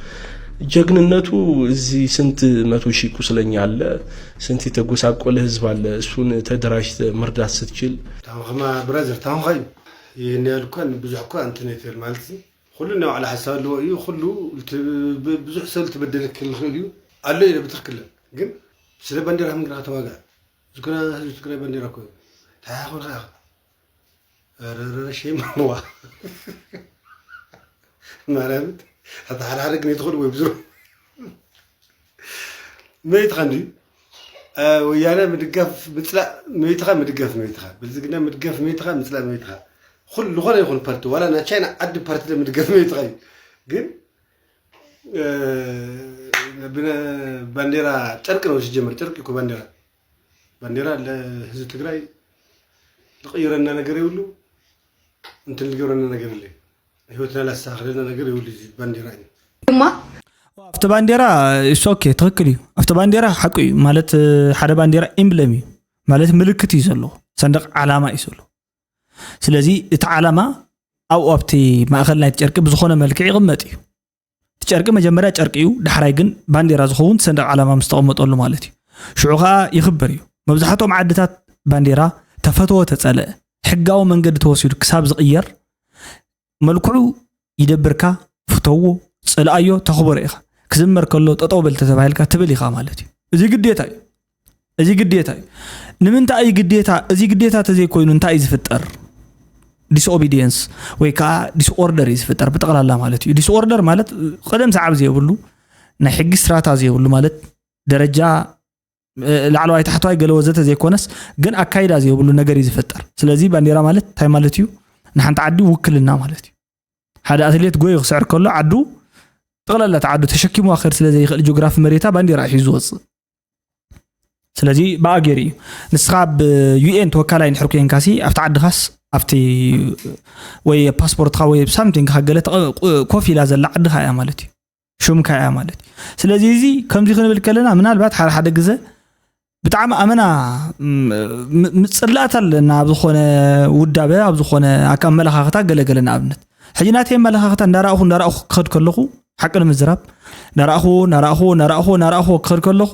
ጀግንነቱ እዚህ ስንት መቶ ሺህ ቁስለኛ አለ፣ ስንት የተጎሳቆለ ህዝብ አለ። እሱን ተደራጅተ መርዳት ስትችል ታንክማ ብራዘር ታንካ እዩ። ይህን ያህል እኳ ብዙሕ እኳ እንትን የትብል ማለት ኩሉ ናይ ባዕሉ ሓሳብ ኣለዎ እዩ። ኩሉ ብዙሕ ሰብ ልትበደል ክል ይኽእል እዩ ኣሎ ኢለ ብትክክል ግን ስለ ባንዴራ ምንግራ ተዋጋእ ዝኮነ ህዝቢ ትግራይ ባንዴራ እኮ እዩ። እንታይ ኮንካ ኢኻ? ረረረ ሸይም ኣለዋ ማርያም። ኣታ ሓደ ሓደ ግን ይትኽእሉ ወይ ብዙ መይትኻ እንድዩ። ወያነ ምድጋፍ ምፅላእ መይትኻ፣ ምድጋፍ መይትኻ፣ ብልፅግና ምድጋፍ መይትኻ፣ ምፅላእ መይትኻ። ኩሉ ዝኾነ ይኹን ፓርቲ ዋላ ናይ ቻይና ዓዲ ፓርቲ ምድጋፍ መይትኻ እዩ። ግን ባንዴራ ጨርቂ ነው ሲጀመር፣ ጨርቂ እኮ ባንዴራ። ባንዴራ ለህዝብ ትግራይ ልቀይረና ነገር የብሉ፣ እንትን ልገብረና ነገር የለ፣ ህይወትና ላስተካክለና ነገር የብሉ። እዚ ባንዴራ እዩ። ድማ ኣብቲ ባንዴራ እሱ ኦኬ ትክክል እዩ። ኣብቲ ባንዴራ ሓቂ እዩ ማለት ሓደ ባንዴራ ኢምብለም እዩ ማለት ምልክት እዩ ዘለዎ፣ ሰንደቅ ዓላማ እዩ ዘለዎ። ስለዚ እቲ ዓላማ ኣብኡ ኣብቲ ማእኸል ናይቲ ጨርቂ ብዝኾነ መልክዕ ይቕመጥ እዩ። እቲ ጨርቂ መጀመርያ ጨርቂ እዩ፣ ዳሕራይ ግን ባንዴራ ዝኸውን ሰንደቕ ዓላማ ምስ ተቐመጠሉ ማለት እዩ። ሽዑ ኸኣ ይኽበር እዩ። መብዛሕትኦም ዓድታት ባንዴራ ተፈተወ ተጸልአ ሕጋዊ መንገዲ ተወሲዱ ክሳብ ዝቕየር መልክዑ ይደብርካ፣ ፍተዎ፣ ጽልኣዮ፣ ተኽብሮ ኢኻ። ክዝመር ከሎ ጠጠው በል ተተባሂልካ ትብል ኢኻ ማለት እዩ። እዚ ግዴታ እዩ። እዚ ግዴታ እዩ። ንምንታይ እዩ ግዴታ? እዚ ግዴታ ተዘይኮይኑ እንታይ እዩ ዝፍጠር? ዲስኦቢዲየንስ ወይ ከዓ ዲስኦርደር እዩ ዝፍጠር ብጠቕላላ ማለት እዩ። ዲስኦርደር ማለት ቀደም ሰዓብ ዘይብሉ ናይ ሕጊ ስራታ ዘይብሉ ማለት ደረጃ ላዕለዋይ ታሕተዋይ ገለ ወዘተ ዘይኮነስ ግን ኣካይዳ ዘይብሉ ነገር እዩ ዝፍጠር። ስለዚ ባንዴራ ማለት እንታይ ማለት እዩ? ንሓንቲ ዓዲ ውክልና ማለት እዩ። ሓደ ኣትሌት ጎዩ ክስዕር ከሎ ዓዱ ጠቕላላ እቲ ዓዱ ተሸኪምዋ ክኸድ ስለ ዘይኽእል ጂኦግራፊ መሬታ ባንዴራ እዩ ሒዙ ዝወፅእ። ስለዚ ብኣ ገይሩ እዩ። ንስኻ ኣብ ዩኤን ተወካላይ እንድሕር ኮይንካሲ ኣብቲ ዓድኻስ ኣብቲ ወይ ፓስፖርትካ ወይ ሳምቲንግ ገለ ኮፍ ኢላ ዘላ ዓድኻ እያ ማለት እዩ። ሹምካ እያ ማለት እዩ። ስለዚ እዚ ከምዚ ክንብል ከለና ምናልባት ሓደ ሓደ ግዘ ብጣዕሚ ኣመና ምፅላእታ ኣለና ኣብ ዝኾነ ውዳበ ኣብ ዝኾነ ኣመለኻኽታ ገለገለ ንኣብነት ሕጂ ናተይ ኣመለኻኽታ እንዳረእኹ እንዳረእኹ ክኸድ ከለኹ ሓቂ ንምዝራብ እንዳረእኹ እንዳረእኹ እንዳረእኹ እንዳረእኹ ክኸድ ከለኹ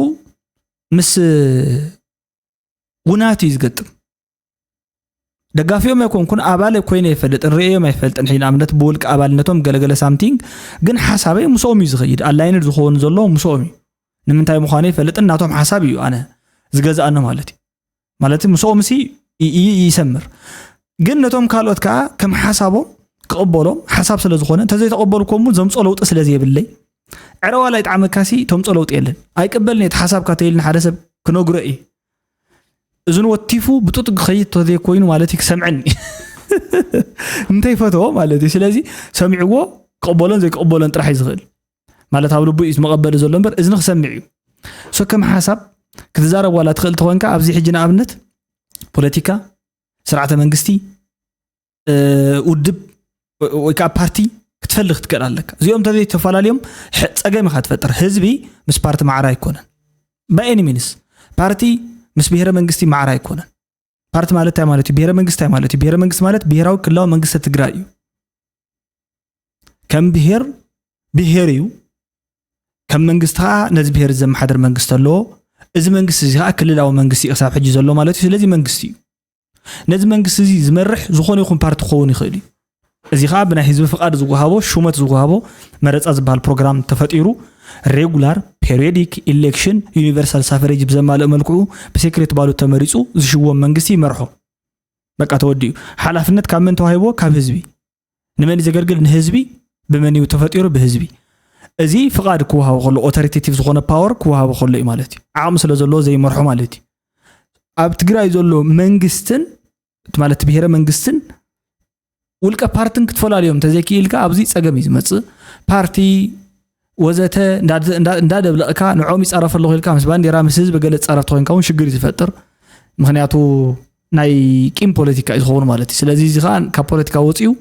ምስ ውናት እዩ ዝገጥም። ደጋፊኦም ኣይኮንኩን ኣባል ኮይነ ይፈልጥን ርእዮም ኣይፈልጥን ሕጂ ንኣብነት ብውልቂ ኣባልነቶም ገለገለ ሳምቲንግ ግን ሓሳበይ ምስኦም እዩ ዝኸይድ ኣላይንድ ዝኾኑ ዘሎ ምስኦም እዩ ንምንታይ ምዃኑ ይፈልጥን ናቶም ሓሳብ እዩ ኣነ ዝገዝኣኖ ማለት እዩ ማለት ምስኦም ሲ ይሰምር ግን ነቶም ካልኦት ከዓ ከም ሓሳቦም ክቕበሎም ሓሳብ ስለ ዝኾነ እንተዘይተቐበልኮም እውን ዘምፆ ለውጢ ስለ ዘይብለይ ዕረዋላ ይጥዓመካሲ ተምፆ ለውጢ የለን ኣይቅበልን እቲ ሓሳብካ ተይልን ሓደ ሰብ ክነግሮ እየ እዝን ወቲፉ ብጡጥ ክኸይድ ተዘይኮይኑ ማለት እዩ ክሰምዐኒ እንተይፈተዎ ማለት እዩ ስለዚ ሰሚዕዎ ክቕበሎን ዘይክቕበሎን ጥራሕ እዩ ዝኽእል ማለት ኣብ ልቡ እዩ መቐበሊ ዘሎ እምበር እዝኒ ክሰምዕ እዩ ሶ ከም ሓሳብ ክትዛረብ ዋላ ትኽእል ተኾንካ ኣብዚ ሕጂ ንኣብነት ፖለቲካ ስርዓተ መንግስቲ ውድብ ወይ ከዓ ፓርቲ ክትፈልግ ክትክእል ኣለካ እዚኦም ተዘይተፈላለዮም ፀገም ኢካ ትፈጥር ህዝቢ ምስ ፓርቲ ማዕረ ኣይኮነን by any means ፓርቲ ምስ ብሄረ መንግስቲ ማዕረ ኣይኮነን ፓርቲ ማለት እንታይ ማለት እዩ ብሄረ መንግስቲ እንታይ ማለት እዩ ብሄረ መንግስቲ ማለት ብሄራዊ ክልላዊ መንግስቲ ትግራይ እዩ ከም ብሄር ብሄር እዩ ከም መንግስቲ ከዓ ነዚ ብሄር ዘመሓደር መንግስቲ ኣለዎ እዚ መንግስቲ እዚ ከዓ ክልላዊ መንግስቲ እዩ ክሳብ ሕጂ ዘሎ ማለት እዩ ስለዚ መንግስቲ እዩ ነዚ መንግስቲ እዚ ዝመርሕ ዝኾነ ይኹን ፓርቲ ክኸውን ይኽእል እዩ እዚ ከዓ ብናይ ህዝቢ ፍቓድ ዝወሃቦ ሹመት ዝወሃቦ መረፃ ዝበሃል ፕሮግራም ተፈጢሩ ሬጉላር ፔሪዮዲክ ኢሌክሽን ዩኒቨርሳል ሳፈሬጅ ብዘማልእ መልክዑ ብሴክሬት ባሉት ተመሪፁ ዝሽወም መንግስቲ ይመርሖ በቃ ተወዲኡ ሓላፍነት ካብ መን ተዋሂብዎ ካብ ህዝቢ ንመን ዘገልግል ንህዝቢ ብመን እዩ ተፈጢሩ ብህዝቢ እዚ ፍቓድ ክወሃቦ ከሎ ኦቶሪቴቲቭ ዝኾነ ፓወር ክወሃቦ ከሎ እዩ ማለት እዩ ዓቕሚ ስለ ዘለዎ ዘይመርሖ ማለት እዩ ኣብ ትግራይ ዘሎ መንግስትን ማለት ብሄረ መንግስትን ውልቀ ፓርትን ክትፈላለዮም ተዘይክኢልካ ኣብዚ ፀገም እዩ ዝመፅእ ፓርቲ ወዘተ እንዳደብለቕካ ንዖም ይፃረፍ ኣለኹ ኢልካ ምስ ባንዴራ ምስ ህዝቢ ገለ ፃረፍ ተኮይንካ እውን ሽግር እዩ ዝፈጥር ምክንያቱ ናይ ቂም ፖለቲካ እዩ ዝኸውን ማለት እዩ ስለዚ እዚ ከዓ ካብ ፖለቲካ ወፂኡ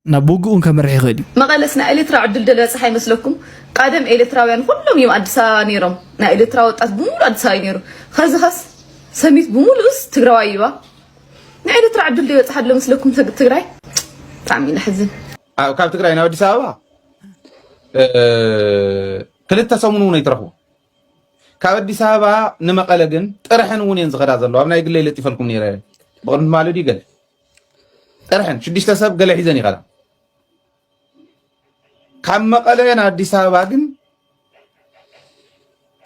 ናብ ውግኡን ከምርሕ ይኽእል እዩ መቐለስ ናይ ኤሌትራ ዕድል ደልበፅሓ ይመስለኩም? ቀደም ኤሌትራውያን ኩሎም እዮም ኣዲስ ኣበባ ነይሮም። ናይ ኤሌትራ ወጣት ብሙሉ ኣዲስ ኣበባ እዩ ነይሩ። ኸዚ ኸስ ሰሚት ብሙሉኡስ ትግራዋይ እዩባ። ናይ ኤሌትራ ዕድል ደይበፅሓ ኣሎ መስለኩም ትግራይ? ብጣዕሚ እዩ ለሕዝን። ካብ ትግራይ ናብ ኣዲስ ኣበባ ክልተ ሰሙን እውን ኣይትረኽቡ። ካብ ኣዲስ ኣበባ ንመቐለ ግን ጥርሐን እውን እየን ዝኸዳ ዘለዋ። ኣብ ናይ ግለይ ለጢፈልኩም ነይረ ብቕድሚ ማለዲ ገለ ጥርሐን ሽዱሽተ ሰብ ገለ ሒዘን ይኸዳ። ካብ መቐለ ናብ ኣዲስ ኣበባ ግን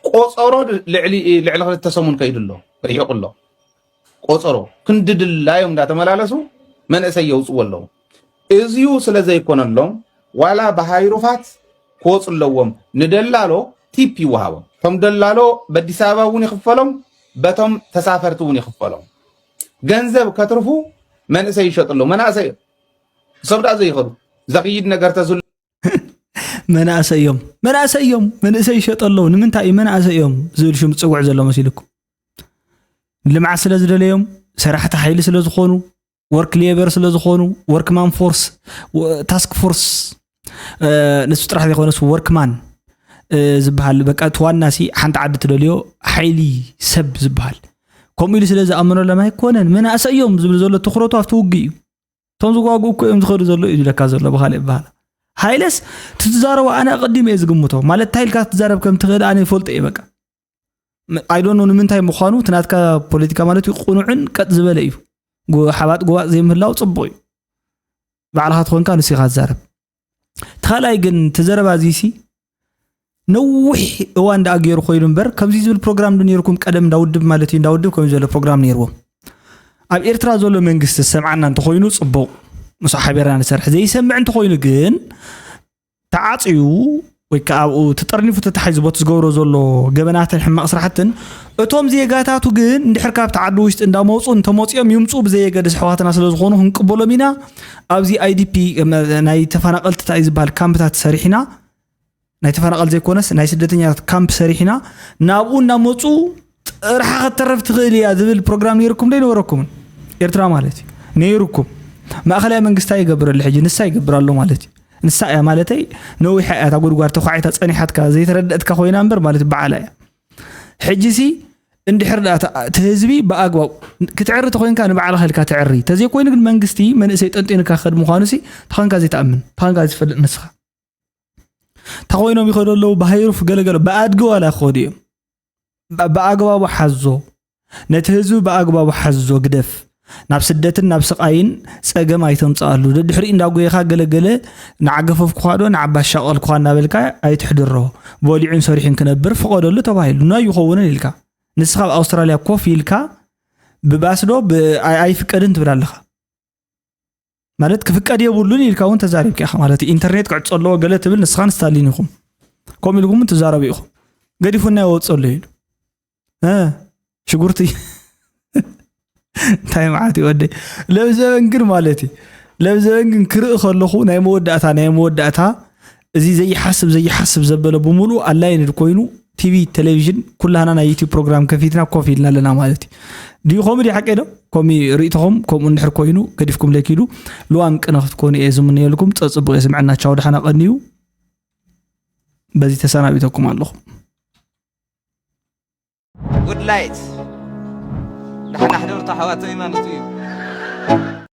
ቆፀሮ ልዕሊ ልዕሊ ክልተ ሰሙን ከይዱ ኣሎ ርሒቑ ኣሎ። ቆፀሮ ክንዲ ድላዮም እንዳተመላለሱ መንእሰይ የውፅዎ ኣለዉ። እዚዩ ስለ ዘይኮነሎም ዋላ ብሃይሩፋት ክወፁ ኣለዎም። ንደላሎ ቲፕ ይወሃቦም። እቶም ደላሎ በዲስ ኣበባ እውን ይኽፈሎም፣ በቶም ተሳፈርቲ እውን ይኽፈሎም። ገንዘብ ከትርፉ መንእሰይ ይሸጡ ኣለዉ። መናእሰይ እዮም። ሰብ ደኣ ዘይኸዱ ዘኽይድ ነገር ተዝሉ መናእሰይ እዮም መናእሰይ እዮም መንእሰይ ይሸጡ ኣለዉ ንምንታይ እዩ መናእሰይ እዮም ዝብል ሽም ዝፅውዕ ዘሎ መሲልኩም ልምዓት ስለ ዝደለዮም ሰራሕቲ ሓይሊ ስለ ዝኾኑ ወርክ ሌበር ስለ ዝኾኑ ወርክማን ፎርስ ታስክ ፎርስ ንሱ ጥራሕ ዘይኮነስ ወርክማን ዝበሃል በቃ እቲ ዋና ሲ ሓንቲ ዓዲ ትደልዮ ሓይሊ ሰብ ዝበሃል ከምኡ ኢሉ ስለ ዝኣመነሎም ኣይኮነን መናእሰይ እዮም ዝብል ዘሎ ትኩረቱ ኣብቲ ውግእ እዩ እቶም ዝዋግኡ እኮ እዮም ዝኸዱ ዘሎ እዩ ዝብለካ ዘሎ ብካልእ ይበሃል ሃይለስ ትትዛረቡ ኣነ ኣቐዲም እየ ዝግምቶ ማለት እንታይ ኢልካ ትዛረብ ከም ትኽእል ኣነ ይፈልጦ እየ በቃ I don't know ንምንታይ ምዃኑ እቲ ናትካ ፖለቲካ ማለት እዩ ቁኑዕን ቀጥ ዝበለ እዩ ሓባጥ ጎባጥ ዘይምህላው ፅቡቅ እዩ ባዕልካ ትኾንካ ንሱ ኢካ ትዛረብ እቲ ካልኣይ ግን እቲ ዘረባ እዚ ሲ ነዊሕ እዋን ደኣ ገይሩ ኮይኑ እምበር ከምዚ ዝብል ፕሮግራም ዶ ነይርኩም ቀደም እንዳ ውድብ ማለት እዩ እንዳ ውድብ ከምዚ ዝበለ ፕሮግራም ነይርዎም ኣብ ኤርትራ ዘሎ መንግስቲ ዝሰምዓና እንተኮይኑ ፅቡቅ ምስ ሓቢርና ንሰርሕ ዘይሰምዕ እንተኮይኑ ግን ተዓፅዩ ወይ ከዓ ኣብኡ ተጠርኒፉ ተታሒዙ ቦቲ ዝገብሮ ዘሎ ገበናትን ሕማቕ ስራሕትን እቶም ዜጋታቱ ግን እንድሕር ካብቲ ዓዲ ውሽጢ እንዳመፁ እንተመፂኦም ይምፁ ብዘየገድስ ኣሕዋትና ስለዝኾኑ ክንቅበሎም ኢና ኣብዚ IDP ናይ ተፈናቐልትታ እዩ ዝበሃል ካምፕታት ሰሪሕና ናይ ተፈናቐል ዘይኮነስ ናይ ስደተኛታት ካምፕ ሰሪሕና ናብኡ እናመፁ ጥርሓ ከተርፍ ትኽእል እያ ዝብል ፕሮግራም ነይርኩም ዶ ይነበረኩምን ኤርትራ ማለት እዩ ነይርኩም ማእኸላይ መንግስቲ ይገብረሉ ሕጂ ንሳ ይገብር ኣሎ ማለት እዩ። ንሳ እያ ማለተይ ነዊሓ እያ እታ ጉድጓድ ተኳዒታ ጸኒሓትካ ዘይተረደእትካ ኮይና እምበር ማለት በዓላ እያ። ሕጂ ሲ እንድሕር ደኣ እቲ ህዝቢ ብኣግባብ ክትዕሪ ተኮይንካ ንባዕልኻ ኢልካ ትዕሪ፣ ተዘይኮይኑ ግን መንግስቲ መንእሰይ ጠንጢንካ ክኸድ ምዃኑ ሲ ተኾንካ ዘይትኣምን ተኾንካ ዝፈልጥ ንስኻ ተኾይኖም ይኸዱ ኣለዉ። ብሃይሩፍ ገለገለ ብኣድጊ ዋላ ክኸዱ እዮም። ብኣግባቡ ሓዞ፣ ነቲ ህዝቢ ብኣግባቡ ሓዞ፣ ግደፍ። ናብ ስደትን ናብ ስቓይን ጸገም ኣይተምጽኣሉ። ደድሕሪኡ እንዳጎየኻ ገለገለ ንዓገፈፍኩኻ ዶ ንዓባ ሻቐልኩኻ እናበልካ ኣይትሕድሮ። በሊዑን ሰሪሑን ክነብር ፍቐደሉ ተባሂሉ ናይ ይኸውንን ኢልካ ንስኻ ኣብ ኣውስትራልያ ኮፍ ኢልካ ብባስ ዶ ብ- ኣይ- ኣይፍቀድን ትብል ኣለኻ። ማለት ክፍቀድ የብሉን ኢልካ እውን ተዛሪብካ ኢኻ ማለት እዩ። ኢንተርኔት ክዕጾ ኣለዎ ገለ ትብል ንስኻን ስታሊን ኢኹም። ከምኡ ኢልኩም እውን ትዛረቡ ኢኹም። ገዲፉና ይወጽእ ኣሎ ኢሉ እ ሽጉርቲ እንታይ መዓት እዩ ወደይ። ለብዘበን ግን ማለት እዩ ለብዘበን ግን ክርኢ ከለኹ ናይ መወዳእታ ናይ መወዳእታ እዚ ዘይሓስብ ዘይሓስብ ዘበለ ብምሉእ ኣላይንድ ኮይኑ ቲቪ ቴሌቪዥን ኩላህና ናይ ዩቲብ ፕሮግራም ከፊትና ኮፍ ኢልና ኣለና ማለት እዩ። ድዩ ከምኡ ድዩ ሓቀይ ዶ? ከምኡ ርእይቶኹም ከምኡ እንድሕር ኮይኑ ገዲፍኩም ለኪሉ ልዋም ቅነ ክትኮኑ እየ ዝምነየልኩም። ጸጽቡቕ እየ ስምዐና ቻው ደሓና ቀንዩ። በዚ ተሰናቢተኩም ኣለኹ። ጉድ ላይት ደሓና ሕደሩ ኣሕዋተይ ማለት እዩ።